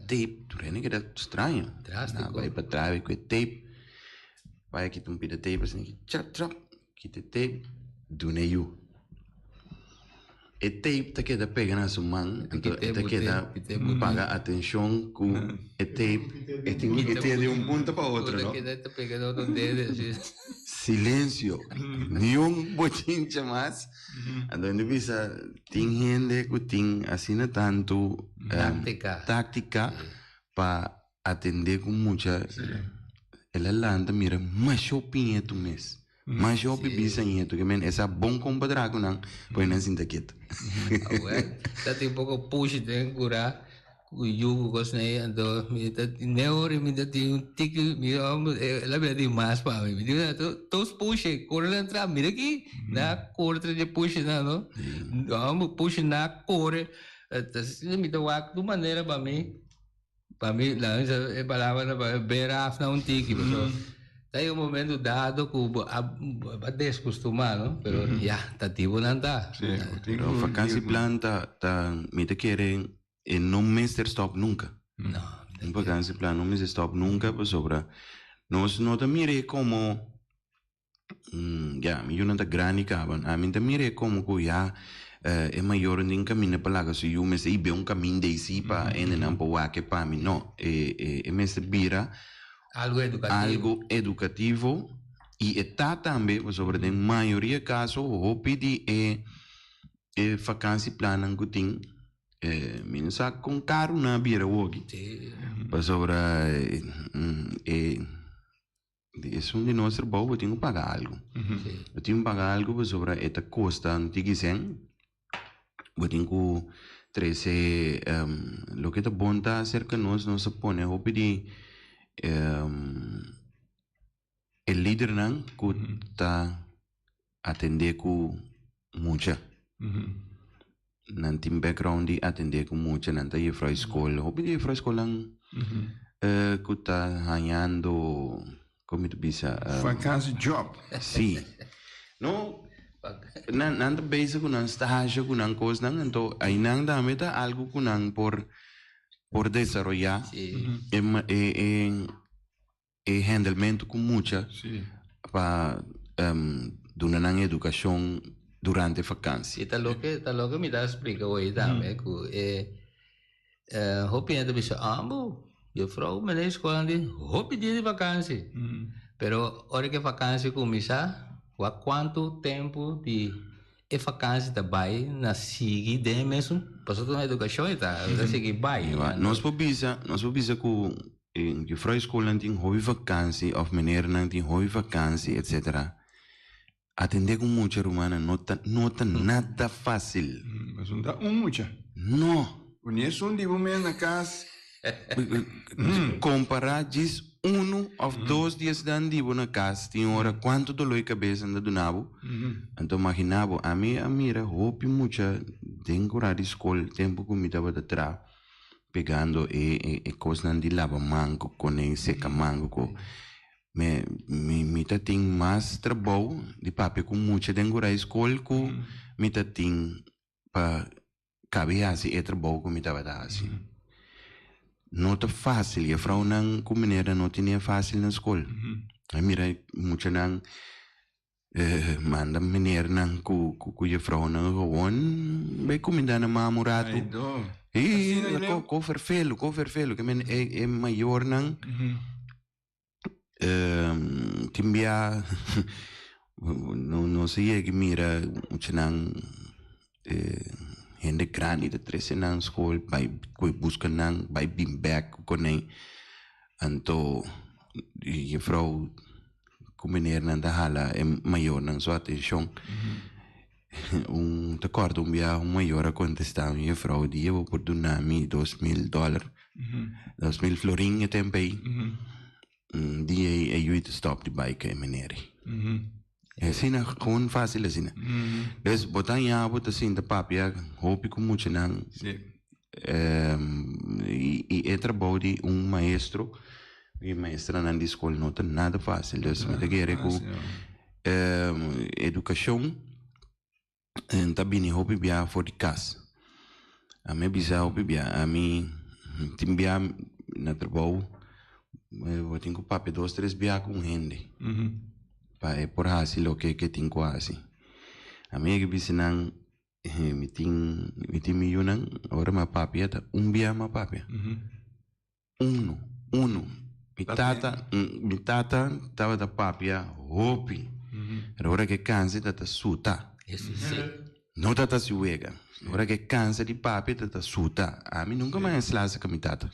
Tape, tur hende keda straño. Drástiko. Nan bai pa tras ku e tape. Pai a kita un pida tape asina, chap chap, kita e tape, duna e yu. E tape ta keda pega na su man, anto e ta keda paga atenshon ku e tape. E tin ku kit'é di un punto pa otro, no? Ta pega na otro dede así. Silencio, ni un bochincha mas. Anto hende bisa, tin hende ku tin asina tantu Táctica. táctica pa atendé ku mucha. El a lanta mira masha hopi ñetu mes. Masha hopi bisa ñetu ke men e sa bon kon pa traha ku nan, pone nan sinta ketu. Awel, ta tin poko pushi den kura ku yu ku kos nei, anto mi ta ne ora mi ta tin un tiki mi el a bira di mas pa mi. Mi di tos pushi kore nan tra mira aki na kore tra dje pushi nan no. Homber pushi na kore ta mi ta wak tur manera pa mi. Pa mi, laga mi sa e palabra ta pa bera af na un tiki, pasobra ta yega un momento dado ku bo a bo a deskustumá, no? Pero ya, ta tipo nan ta. Sí, bo tin Pero ku vakansieplan ta ta mi ta kere e no mester stop nunka. No. Un vakansieplan no mester stop nunka pasobra nos no ta mir'é komo Ya, mi yunan ta grandi kaba. Ami ta mir'é komo ku ya e mayornan tin kaminda pa laga su yu mester i be un kaminda ei si pa hendenan por wak e pa mi. No, e e mester bira Algo edukativo. algo edukativo i e ta tambe pasobra den mayoria kaso hopi di e e vakansieplannan ku tin mi no sa kon karu nan a bira awoki pasobra e Di esun di nos trabou bo tin ku paga algu. Bo tin ku paga algu pasobra e ta kosta un tiki sen. Bo tin ku trese loke ta bon ta aserka nos, nos a pone hopi di e lidernan ku ta atendé ku mucha. Nan tin background di atendé ku mucha, nan ta juffrouw skol. Hopi di juffrouw skolnan ku ta hañando, kon mi ta bisa? Vakantie job. Sí. No, nan nan ta bezig ku nan stage, ku nan kosnan, anto einan tambe ta algu ku nan por por desaroyá e e e e handelmentu ku mucha pa duna nan edukashon durante vakansi. I ta loke ta loke mi ta splika hoy tambe ku e hopi hende ta bisa ah bo juffrouw meneer skolan di hopi dia di vakansi pero ora ku e vakansi kuminsá wak kuantu tempu di e vakansi ta bai na sigui den e mesun pasobra ta un edukashon e ta ta sigui bai. Nos por bisa nos por bisa ku E juffrouw schoolnan tin hopi vakansi of meneernan tin hopi vakansi etcetera. Atende ku mucha rumannan no ta no ta nada facil. Pasobra ta un mucha. No. Ku ni esun di bo mes na kas. Kompara djis unu of dos di esnan di bo na kas tin ora kuantu dolor di kabes nan ta duna bo. Anto magina bo ami a mira hopi mucha den kura di skol tempu ku mi tabata traha. Pegando e e kosnan di laba man ku kone seka man ku ko me mi mi ta tin mas trabou di papia ku mucha den gurai skol ku mi ta tin pa kabi hasi e trabou ku mi tabata hasi. No ta fásil, jefrounan ku menernan no tene fásil na skol. A mira muchanan Manda meneernan ku ku jefrounan gewoon bai kuminda nan mama un ratu. Ay do. I Asina ko leu. ko vervelu, ko vervelu. Ke men e e mayornan tin bia no no se yega mira muchanan hende grandi ta trese nan skol bai koe buska nan bai bin bek ku konei. Anto jefrou Ku menernan ta hala e mayornan su atenshon. Un ta kòrda un biaha un mayor a kontestá un jefrou di bo por duna mi 2000 dòler, 2000 florin e tempu ei. Un dia ei e yu ta stòp di bai ku e mener ei. E asina, gewoon fásil asina. Dus bo ta haña bo ta sinta papia hopi ku muchanan i e trabou di un maestro i maestranan di skol no ta nada fásil. Dus mi ta kere ku edukashon ta bini hopi bia for di kas. Ami a bisa hopi bia, ami tin bia na trabou bo tin ku papia dos tres bia ku un hende pa e por hasi loke ke tin ku hasi. Ami a yega bisa nan mi tin mi tin mi yunan ora mi a papia ta un bia mi a papia. Unu, unu. Mi tata, mi tata tabata papia hopi. Pero ora ke kansa e tata suta. No tata si wega. Ora ke kansa di papia e tata suta. Ami nunka mas a slasa ku mi tata.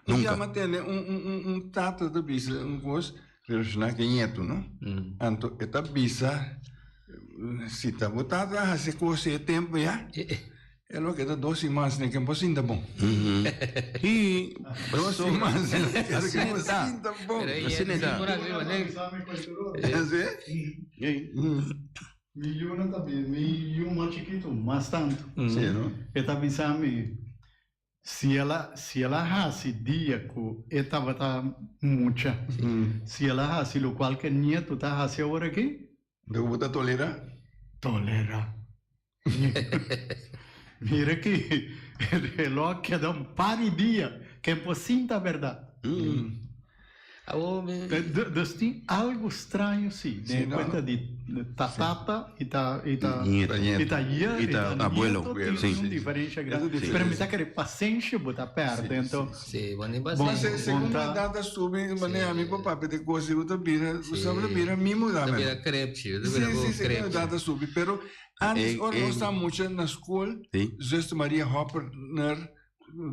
Nunka. Mi a tende un, un, un, un tata ta bisa un kos relashoná ku e ñetu, no? Anto e ta bisa, si ta bo tata a hasi kos e tempu ya, E loke ta dos siman asina ke bo sinta bon. I Dos siman asina ke bo sinta bon. Asina ta. Así? Mi yunan ta bisa, mi yu mas chikitu mas tantu. Sí, no? E ta bisa mi, si el a, si el a hasi dia ku e tabata mucha, si el a hasi lokual ku e nietu ta hasi awor aki. Enton bo ta tolerá? Tolerá. Mira ki e reloj keda un par di dia ken por sinta berdad. Dus tin algo straño si den e cuenta di ta tata y ta y ta y ta y ta nieto tin un diferencia grandi. Pero mi ta kere pasenshi bo ta perde enton. Bo segun bo edad ta subi manera mi por papia di cos bo ta bira bo ta bira mimo tambe. Si si segun edad ta subi pero Antes ora nos ta mucha na skol, Zuster Maria Hopperner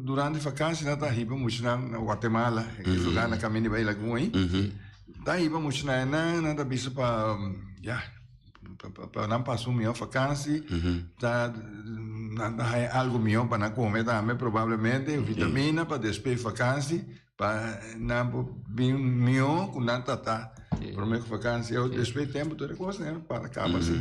durante vakantie nan ta hiba muchanan na Guatemala, e lugar na kaminda di bai Lagun ei. Ta hiba muchanan einan, nan ta bisa pa ya, pa nan pasa un mihó vakantie, ta nan ta haña algo mihó pa nan kome tambe probablemente, vitamina pa despues vakantie, pa nan por bin mihó ku nan tata promé ku vakantie. Despues tempu tur e kos para kaba así.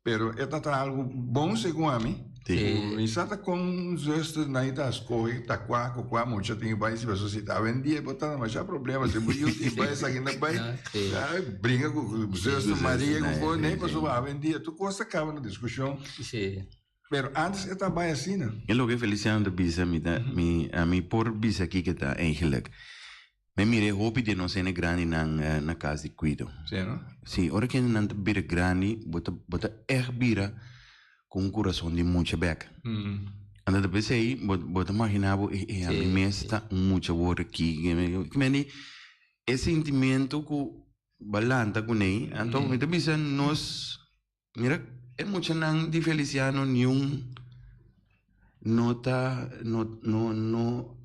Pero e ta ta algo bon segun ami. Ku mi sa ta kon zuster nan ta skohe ta kua ku kua mucha tin bai si pasobra si ta awendia bo ta na masha problema si bo yu tin bai esaki na bai bringa ku zuster Maria ku kon ne pasobra awendia tur kos ta kaba na diskushon pero antes e ta bai asina. E loke Feliciano ta bisa mi ta mi ami por bisa kiko ta eigenlijk Mi mira e hopi di nos hende grandinan na kas di kuido. Sí, no? Sí, ora ku hendenan ta bira grandi, bo ta bo ta ègt bira ku un kurason di mucha bèk. Anto ta p'esei bo bo ta maginá bo, e e ami mes ta un mucha wor aki. Ki men di e sintimentu ku bo a lanta kuné, anto mi ta bisa nos Mira e muchanan di Feliciano niun no ta no no no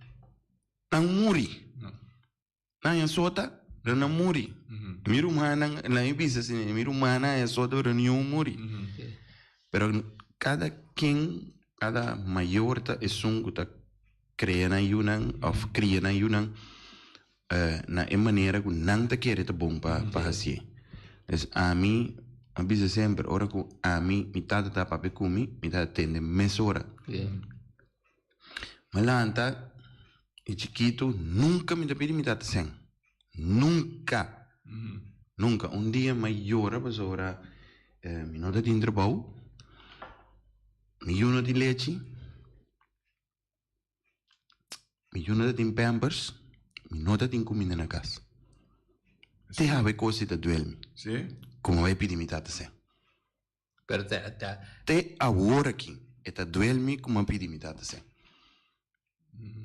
nan muri. Nan a sota pero nan muri. Mi rumannan nan a bisa asina mi rumannan a sota pero niun muri. Pero kada ken kada mayor ta esun ku ta krea nan yunan òf kria nan yunan na e manera ku nan ta kere ta bon pa pa hasié. Pues ami a bisa semper ora ku ami mi tata ta papia ku mi, mi ta atende mesora. Mi a lanta di chikitu nunka mi ta pidi mi tata sèn, nunka, nunka. Un dia mi a yora pasobra mi no ta tin trabou, mi yu no tin lechi. Mi yu no ta tin pampers, mi no ta tin kuminda na kas. Te hawe kos di ta duel mi. Sí. Komo bai pidi mi tata sèn. Pero te, te. Te awor aki e ta duel mi ku mi a pidi mi tata sèn.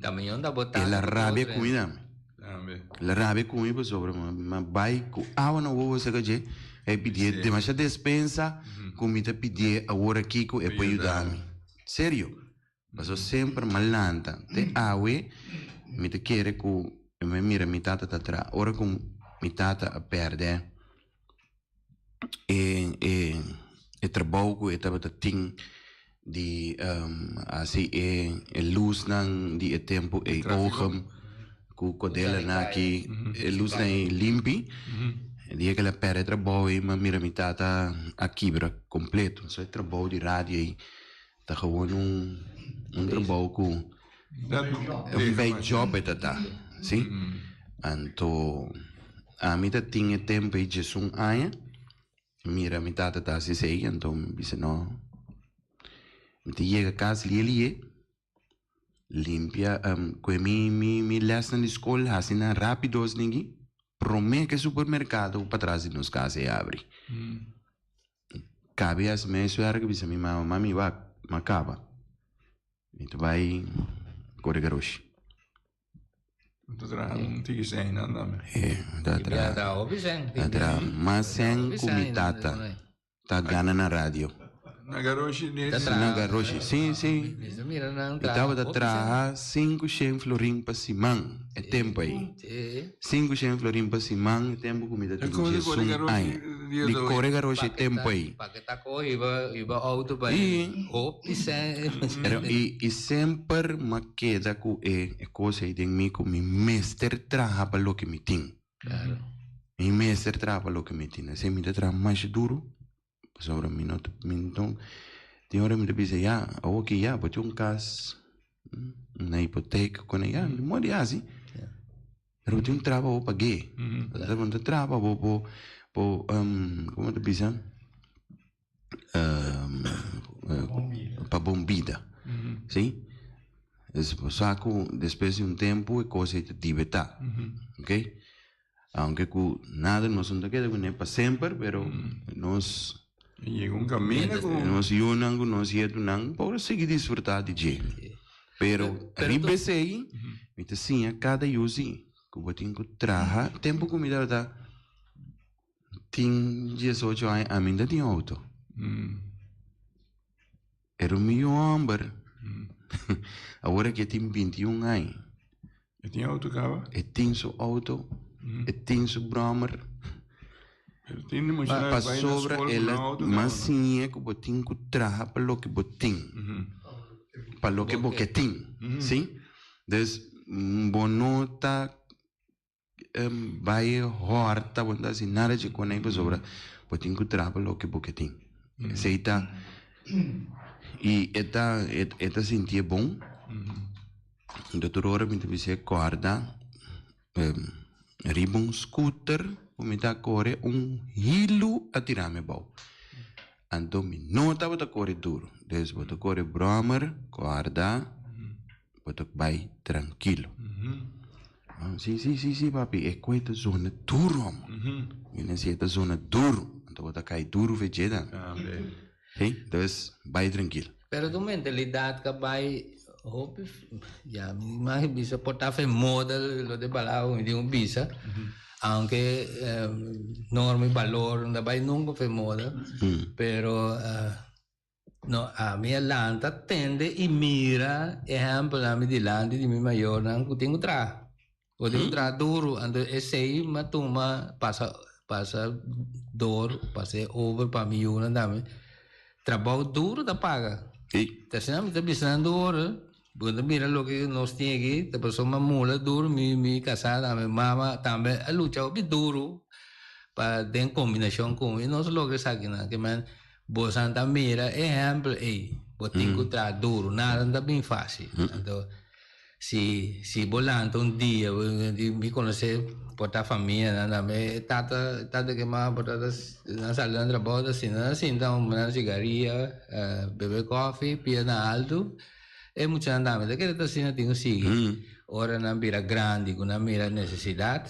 Ta mion ta bo tata. El a rabia ku mi tambe. Tambe. El a rabia ku mi pasobra mi a bai ku awa na wowo saka dje, e pidié demasiado despensa ku mi ta pidié awor aki ku e por yuda mi. Serio. Paso semper m'a lanta te awe mi ta kere ku mi mira mi tata ta traha. Ora ku mi tata a pèrdè e e e trabou ku e tabata tin di hasi e e lusnan di e tempu ei ogen ku kodelanan aki e lusnan ei limpi. E dia ku el a pèrdè e trabou ei m'a mira mi tata a kibra kompleto. So e trabou di radio ei Ta gewoon un un trabou ku un bijjob e ta ta, si. Anto ami ta tin e tempu ei djesun aña, mira mi tata ta hasi esei, anto mi bisa no, mi ta yega kas lie lie, limpia kue mi mi mi lèsnan di skol hasi nan rápido esaki, promé ku e supermerkado patras di nos kas ei abri. Kabe as mes werk bisa mi mama, mami wak, m'a kaba. Mi ta bai kore garoshi. Bo ta traha un tiki sèn nan tambe. E, mi ta traha. Hopi sèn. Ta traha mas sèn ku mi tata ta gana na radio. Na garoshi ni. Na garoshi, si, si. Mi tabata traha 500 florin pa siman e tempu ei. 500 florin pa siman e tempu ku mi ta tin 11 aña. Di kore garoshi e tempu ei. Pero i semper m'a keda ku e kos ei den mi ku mi mester traha pa loke mi tin. Mi mester traha pa loke mi tin. Esei mi ta traha masha duru. Pasobra mi no ta, mi no, tin ora mi ta bisa ya, awoki ya, bo tin un kas, una hipoteca ku ya, mi modo di hasi. Pero bo tin un traha pa bo pag'é. Bo no ta traha pa bo bo bo komo ta bisa pa bon bida, si. Bo sa ku despues di un tempu e kos ei ta dibetá, oke. Aunke ku nada nos no ta keda kuné pa semper, pero nos Yega un kaminda ku. Nos yunan ku nos yetunan por sigui disfrutá di dje. Pero riba esei mi ta siña kada yu si ku bo tin ku traha. Tempu ku mi tabata tin diesocho aña ami no ta tin outo. Pero mi yu hòmber awor aki e tin bintiun aña. E tin auto caba? E tin su auto, e tin su brommer. Pero tin di mucha Pa pasobra el a mas siñ'é ku bo tin ku traha pa loke bo tin, pa loke bo ke tin, si. Dus bo no ta bai hòrta, bo no ta hasi nada dje konei pasobra bo tin ku traha pa loke bo ke tin. Esei ta. I e ta e ta sintié bon. Anto tur ora mi ta bis'é kòrda riba un scooter ku mi ta kore un hilu a tira mi abou. Anto mi no tabata kore duru. Dus bo ta kore bròmer, kòrda bo ta bai trankilo. Si, si, si, si papi, e koe ta zona duru amo. Mi na si e ta zona duru, anto bo ta kai duru fe dje dan. Si, dus bai trankilo. Pero tu mentalidad ka bai hopi, ya mi mag bisa por ta fe moda lo de palabra mi tin ku bisa, aunke norma y balor no ta bai nunca fe moda, pero No, ami a lanta, tende i mira ehèmpelnan mi dilanti di mi mayornan ku tin ku traha. Ku tin ku traha duru. Anto esei mi a tuma pasa pasa dor, pas'é over pa mi yunan tambe. Trabou duru ta paga. Ta asina mi ta bisa nan duru, bo ta mira loke nos tin aki, ta pasobra mi a mula duru, mi mi kasá tambe, mama tambe a lucha hopi duru pa den kombinashon ku mi nos logra esakinan. Ke men Bosan ta mira e ehempel ei, bo tin ku traha duru, nada no ta bin fásil. Anto, si si bo lanta un dia, bo di mi konosé por ta famianan tambe, e tata e tata ke mama por ta nan sali nan trabou ta sinta nan sinta un nan sigaria, bebe kòfi, pia na altu, e muchanan tambe ta kere ta asina tin ku sigui. Ora nan bira grandi ku nan mira nesesidat,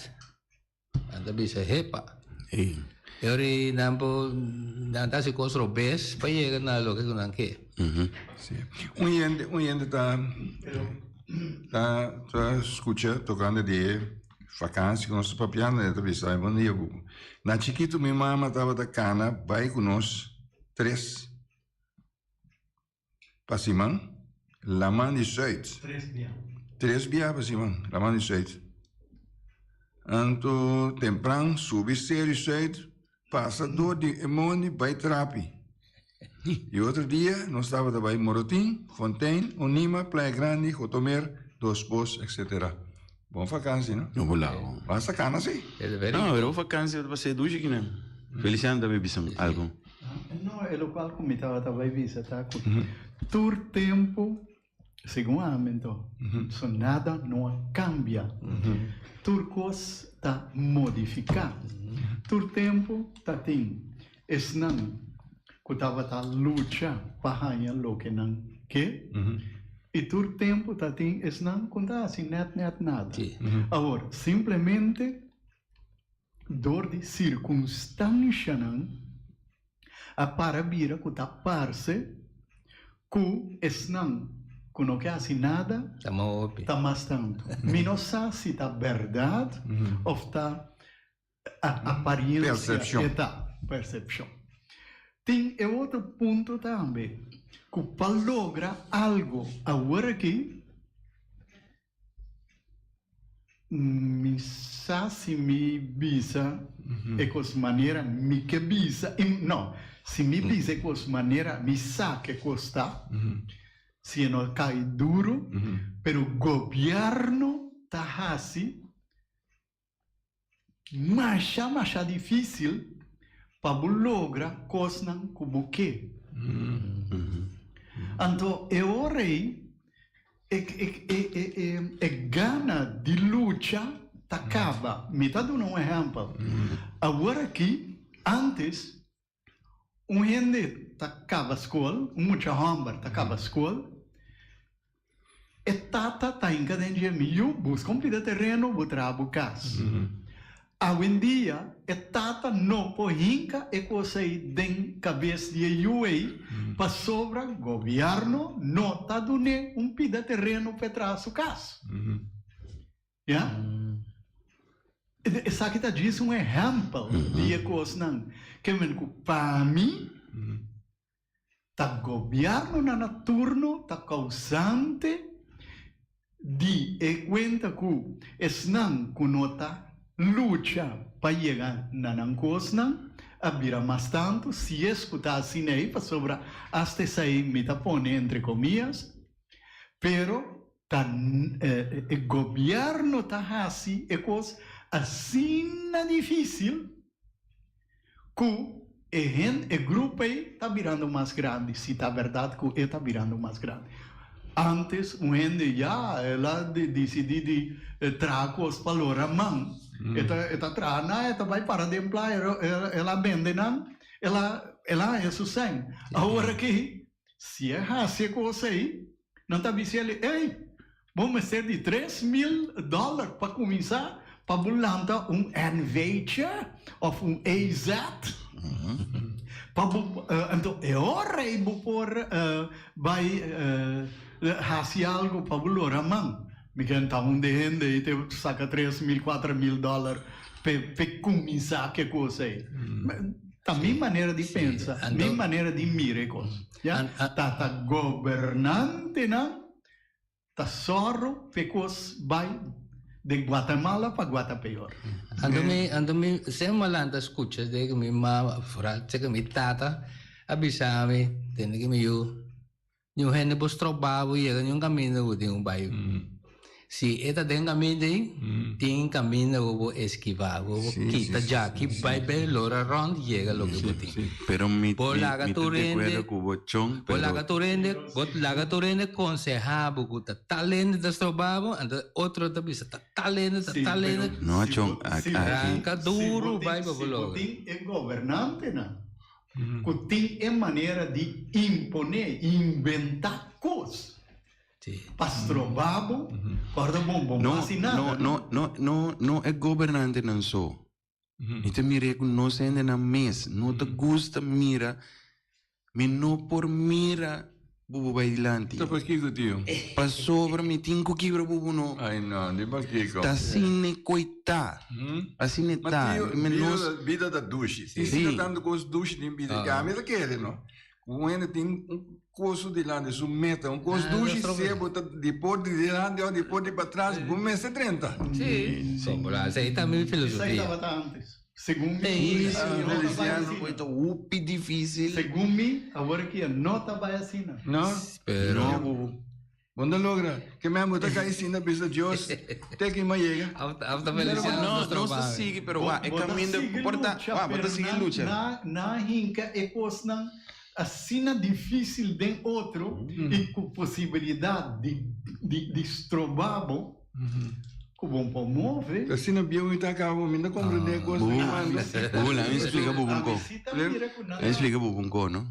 Nan ta bisa, Hepa! E ora ei nan por, nan ta hasi kos robes pa yega na loke ku nan ke. Sí. Un hende, un hende ta, ta, ta skucha tokante di e vakansi ku nos ta papiando, e ta bisa, Bon dia buku. Na chikitu mi mama tabata kana bai ku nos tres pa siman, laman di Zuid. Tres bia. Tres bia pa siman, laman di Zuid. Anto tempran subi Seru Zuid, pasa door di e mondi bai Trapi. Y otro dia nos tabata bai Morotin, Fontein, Onima, Playa Grandi, Gotomer, Dos Pos, etc. Bon vakansi, no? No bolao. Basta cana si. No, pero vakansi ta pasé dushi kinan. Feliciano ta bay bisa algo. No, e locual cu mi tabata bay bisa ta cu tur tempo, segun ami anto, so nada no a cambia. Tur cos ta modifica. Tur tempo ta tin esnan cu tabata lucha pa haña loke nan ke, y tur tempo ta tin esnan cu no ta haci net net nada. Awor, simplemente dor di circunstancianan a para bira cu ta parce cu esnan cu no ke haci nada ta mas tanto. Mi no sa si ta berdad of ta apariencia e ta percepcion. Tin e otro punto tambe cu pa logra algo awor aki mi sa si mi bisa e cos manera mi ke bisa no si mi bisa e cos manera mi sa ke cos ta si e no cay duro pero gobierno ta haci Masha masha difícil pa bo logra kosnan ku bo ke. Anto e ora ei e gana di lucha ta kaba. Mi ta duna un ehèmpel. Awor aki, ántes Un hende ta kaba skol, un mucha hòmber ta kaba skol, e tata ta hinka den dje, Mi yu, buska un pida tereno, bo traha bo kas. Awendia e tata no por hinka e kos ei den kabes di e yu ei pasobra gobièrnu no ta dun'é un pida tereno pa e traha su kas. Ya? Esaki ta djis un ehèmpel di e kosnan ke men ku pa mi ta gobièrnunan na turno ta kousante di e kuenta ku esnan ku no ta lucha pa yega na nan kosnan a bira mas tantu, si es ku ta asina ei, pasobra asta esei mi ta pone entre komias, pero Ta e gobierno ta haci e cos asina dificil cu. E hen, e grupo ei ta birando mas grandi, si ta berdad cu e ta birando mas grandi. Antes un hende ya el a dicidi di traha cos pa lora man, e ta e ta traha nan, e ta bay para den playa, el a bende nan, el a el a haña su sèn. Awor aki si e haci e cos ei, nan ta bisa el, ey, bo mester di 3000 dollar pa cuminsa pa bo lanta un NV'tje of un EZ. Pa bo, anto e ora ey bo por bay haci algo pa bo lora man. Mi ken ta un de hende ey te saca 3000, 4000 dollar p'e cuminsa cu e cos ey. Ta mi manera di pensa, mi manera di mira e cos. Ya, ta ta gobernantenan ta sòru p'e kos bai den Guatemala pa Guatapeor. Anto mi, anto mi semper mi a lanta skucha de ku mi mama, foral seka mi tata a bisa mi, tende ku mi yu, niun hende por stroba bo yega niun kaminda ku tin ku bai. Si e ta den kaminda ei, tin kaminda ku bo eskivá, ku bo kita djaki bai bai lora rònt yega loke bo tin. Pero mi Bo laga mi ta tur di hende, akuerdo ku bo chon, bo pero laga tur hende, bo laga tur hende konsehá bo ku ta tal hende ta stroba bo, anto otro ta bisa ta tal hende, ta Sí, tal pero hende. No, si chon, bo a- si aki Ranka si bo duru tin bai pa bo si bo logra. tin e gobernantenan ku tin e manera di imponé, inventá kos. Pa stroba bo, corda bon, bo no haci nada. No, no, no, no, no e gobernantenan so. Mi ta mira cu nos hendenan mes no ta gusta mira, mi no por mira bubu bay dilanti. Ta pakico, tio? Pasobra mi tin cu kibra bubu no. Ay no, di pakico? Ta asina e coi ta. Asina e Ma ta. tio, Mi nos bida ta dushi. Tin Sí. asina tanto cos dushi den bida. Ki ami ta kere, no? Ku un hende tin un koso dilanti su meta, un kos dushi sea bo ta di por di dilanti òf di por di patras, bo mester drenta. Sí, esei ta mi Esei filosofia. tabata antes. Segun mi, no ta bai asina. Bo ta hopi difícil. Segun mi, awor aki no ta bai asina. No? Pero. No, bubu. Bo no logra. Ke men bo ta kai sinta bisa Dios te ki mi a yega. Af ta Feliciano No, nos nos ta trabao. sigui, pero wak, e Bo ta kaminda sigui por ta, lucha, wak, bo ta pero sigui nan, lucha. nan, nan hinka e kosnan asina difísil den otro i ku posibilidat di, di, di stroba bo, ku bo por move. Asina bieu mi ta kaba, mi no komprende e kos Bubu, di manda. bubu, laga mi splika bubu un Ami ko. si ta mira ku nan Laga mi splika bubu un ko, no?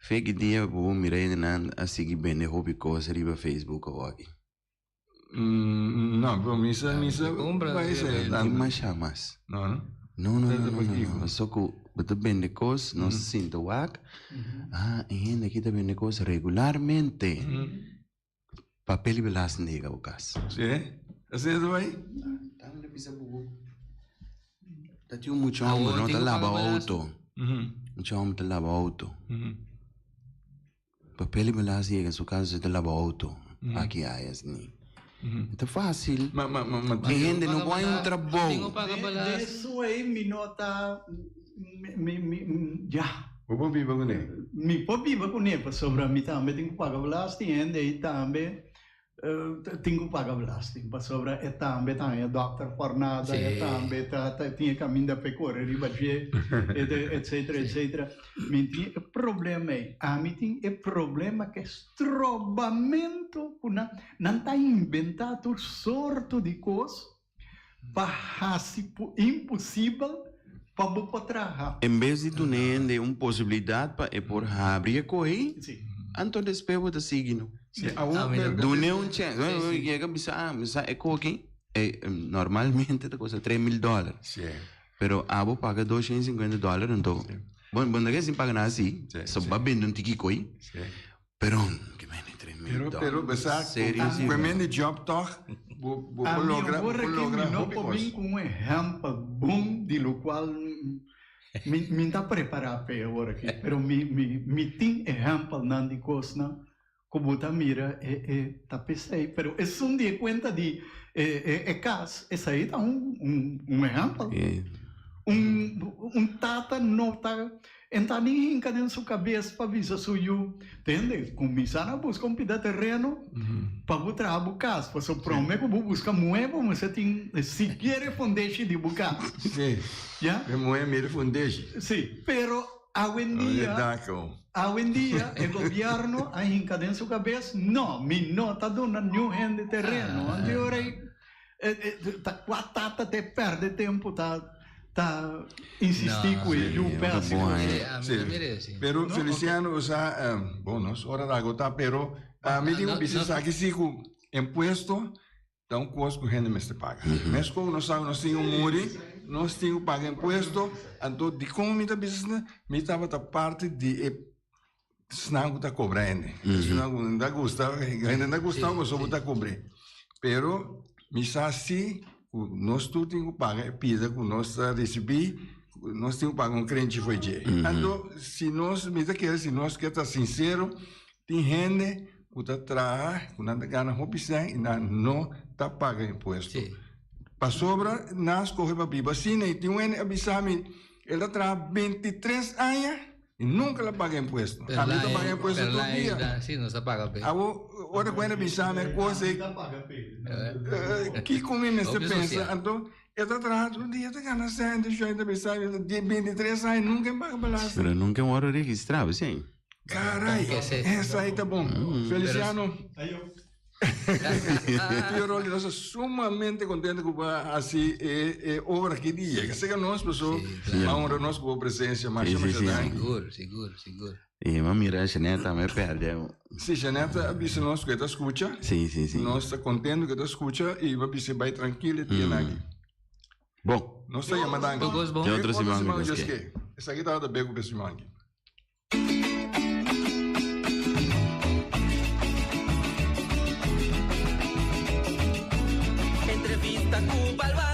Feki dia bo por mira hendenan a sigui bende hopi kos riba Facebook awoki. No, pero mi sa, mi sa bai esei tantu. Tin masha mas. No, no? No, no, no, no, no. Paso ku bo ta bende kos, nos ta sinta wak, ah, e hende aki ta bende kos regularmente. Papel di belasting ta yega bo kas. Sí? Asina ta bai? Tambe ta bisa bo ta tin un mucha homber no ta laba auto. Mucha homber ta laba auto. Papel di belasting yega su kas ta laba auto. Aki aya asina. E ta facil. Ma ma ma E hende no por haña un trabou. De eso ei mi no ta mi mi ya. Bo por biba kuné? Mi por biba kuné pasobra mi tambe tin ku paga belasting, hende ei tambe tin ku paga belasting pasobra e tambe ta haña dòkter por nada, e tambe ta tin e kaminda pa e kore riba dje, etcetera, etcetera. Mi tin e problema ei. Ami tin e problema ku e strobamentu ku nan nan ta inventá tur sorto di kos pa hasi imposibel pa bo por traha. En bes di duna hende un posibilidat pa e por habri e kohe, anto despues bo ta sigui no. Dun'e un chèns. Yega bisa, ah, mi sa e koki normalmente ta kosta 3000 dòler. Pero abo paga 250 dòler anto bo no ta sin paga nada si, so bo a bende un tiki koi. Pero ke mende 3000 Pero dòler. pero besa Serio si. ku e mende job tòg bo bo por Ami logra bo awor por aki logra mi no hopi por kos. bin ku un ehèmpel bon di lokual mi mi ta prepará p'e awor aki, pero mi mi mi tin ehèmpelnan di kosnan ku bo ta mira e e ta p'esei, pero esun di e kuenta di e e e kas esei ta un un un ehèmpel. Un un tata no ta. En ta ni hinka den su kabes pa bisa su yu, Tende, kuminsá na buska un pida tereno pa bo traha bo kas, pasobra promé ku bo buska muhé bo mester tin sikiera e fundeshi di bo kas. Sí, Ya? e muhé mira e fundeshi. Sí, pero awendia, awendia e gobièrnu a hinka den su kabes, no, mi no ta duna niun hende tereno. Anto e ora ei Ta kua tata ta e perde tempu ta ta insisti ku e yu pe hasi kos. Pero Feliciano o sa bon nos ora ta agota pero mi tin ku bisa esaki si ku impuesto ta un kos ku hende mester paga. Meskos nos sa ku nos tin ku muri nos tin ku paga impuesto anto dikon mi ta bisa asina mi tabata parti di e Esnan ku ta kobra hende. Esnan ku no ta gusta, hende no ta gusta pasobra bo ta kobr'é. Pero mi sa si ku nos tur tin ku paga e pida ku nos ta risibí, nos tin ku paga un krenchi for dje. Anto si nos, mi ta kere si nos ke ta sinsero, tin hende ku ta traha, ku nan ta gana hopi sèn i nan no ta paga impuesto. Pasobra nan a skohe pa biba asina i tin un hende a bisa mi, el ta traha 23 aña I nunka el a paga impuesto. Pero Ami la ta paga impuesto pero tur la dia. ayuda, sí, nos ta paga pe. Awo, ora ku hende bisa mi e kos ei, kiko mi mester Hopi pensa? sosial. Anto, e ta traha tur dia, e ta gana sèn, di shòi, ta bisa mi, di 23 aña nunka e paga belasting. Pero nunka e wòrdu registrá, bo si? Caray, Con que se- esei ta bon. Feliciano. Tio Rolly, nos ta sumamente contento cu bo a haci e obra aki di yega cerca nos, paso a honra nos cu bo presencia. Masha, masha danki. Sigur, sigur, sigur. Y m'a mira Jeanette tambe perde. Si, Jeanette a bisa nos cu e ta scucha. Si, si, si. Nos ta contento cu e ta scucha y m'a bisa bay tranquilo e dia aki. Bon. Nos ta yama danki. Tur cos bon. Te otro siman Otro siman Dios Dios ke. ke. Esaki tabata be cu be siman aki. Entrevista cu balba.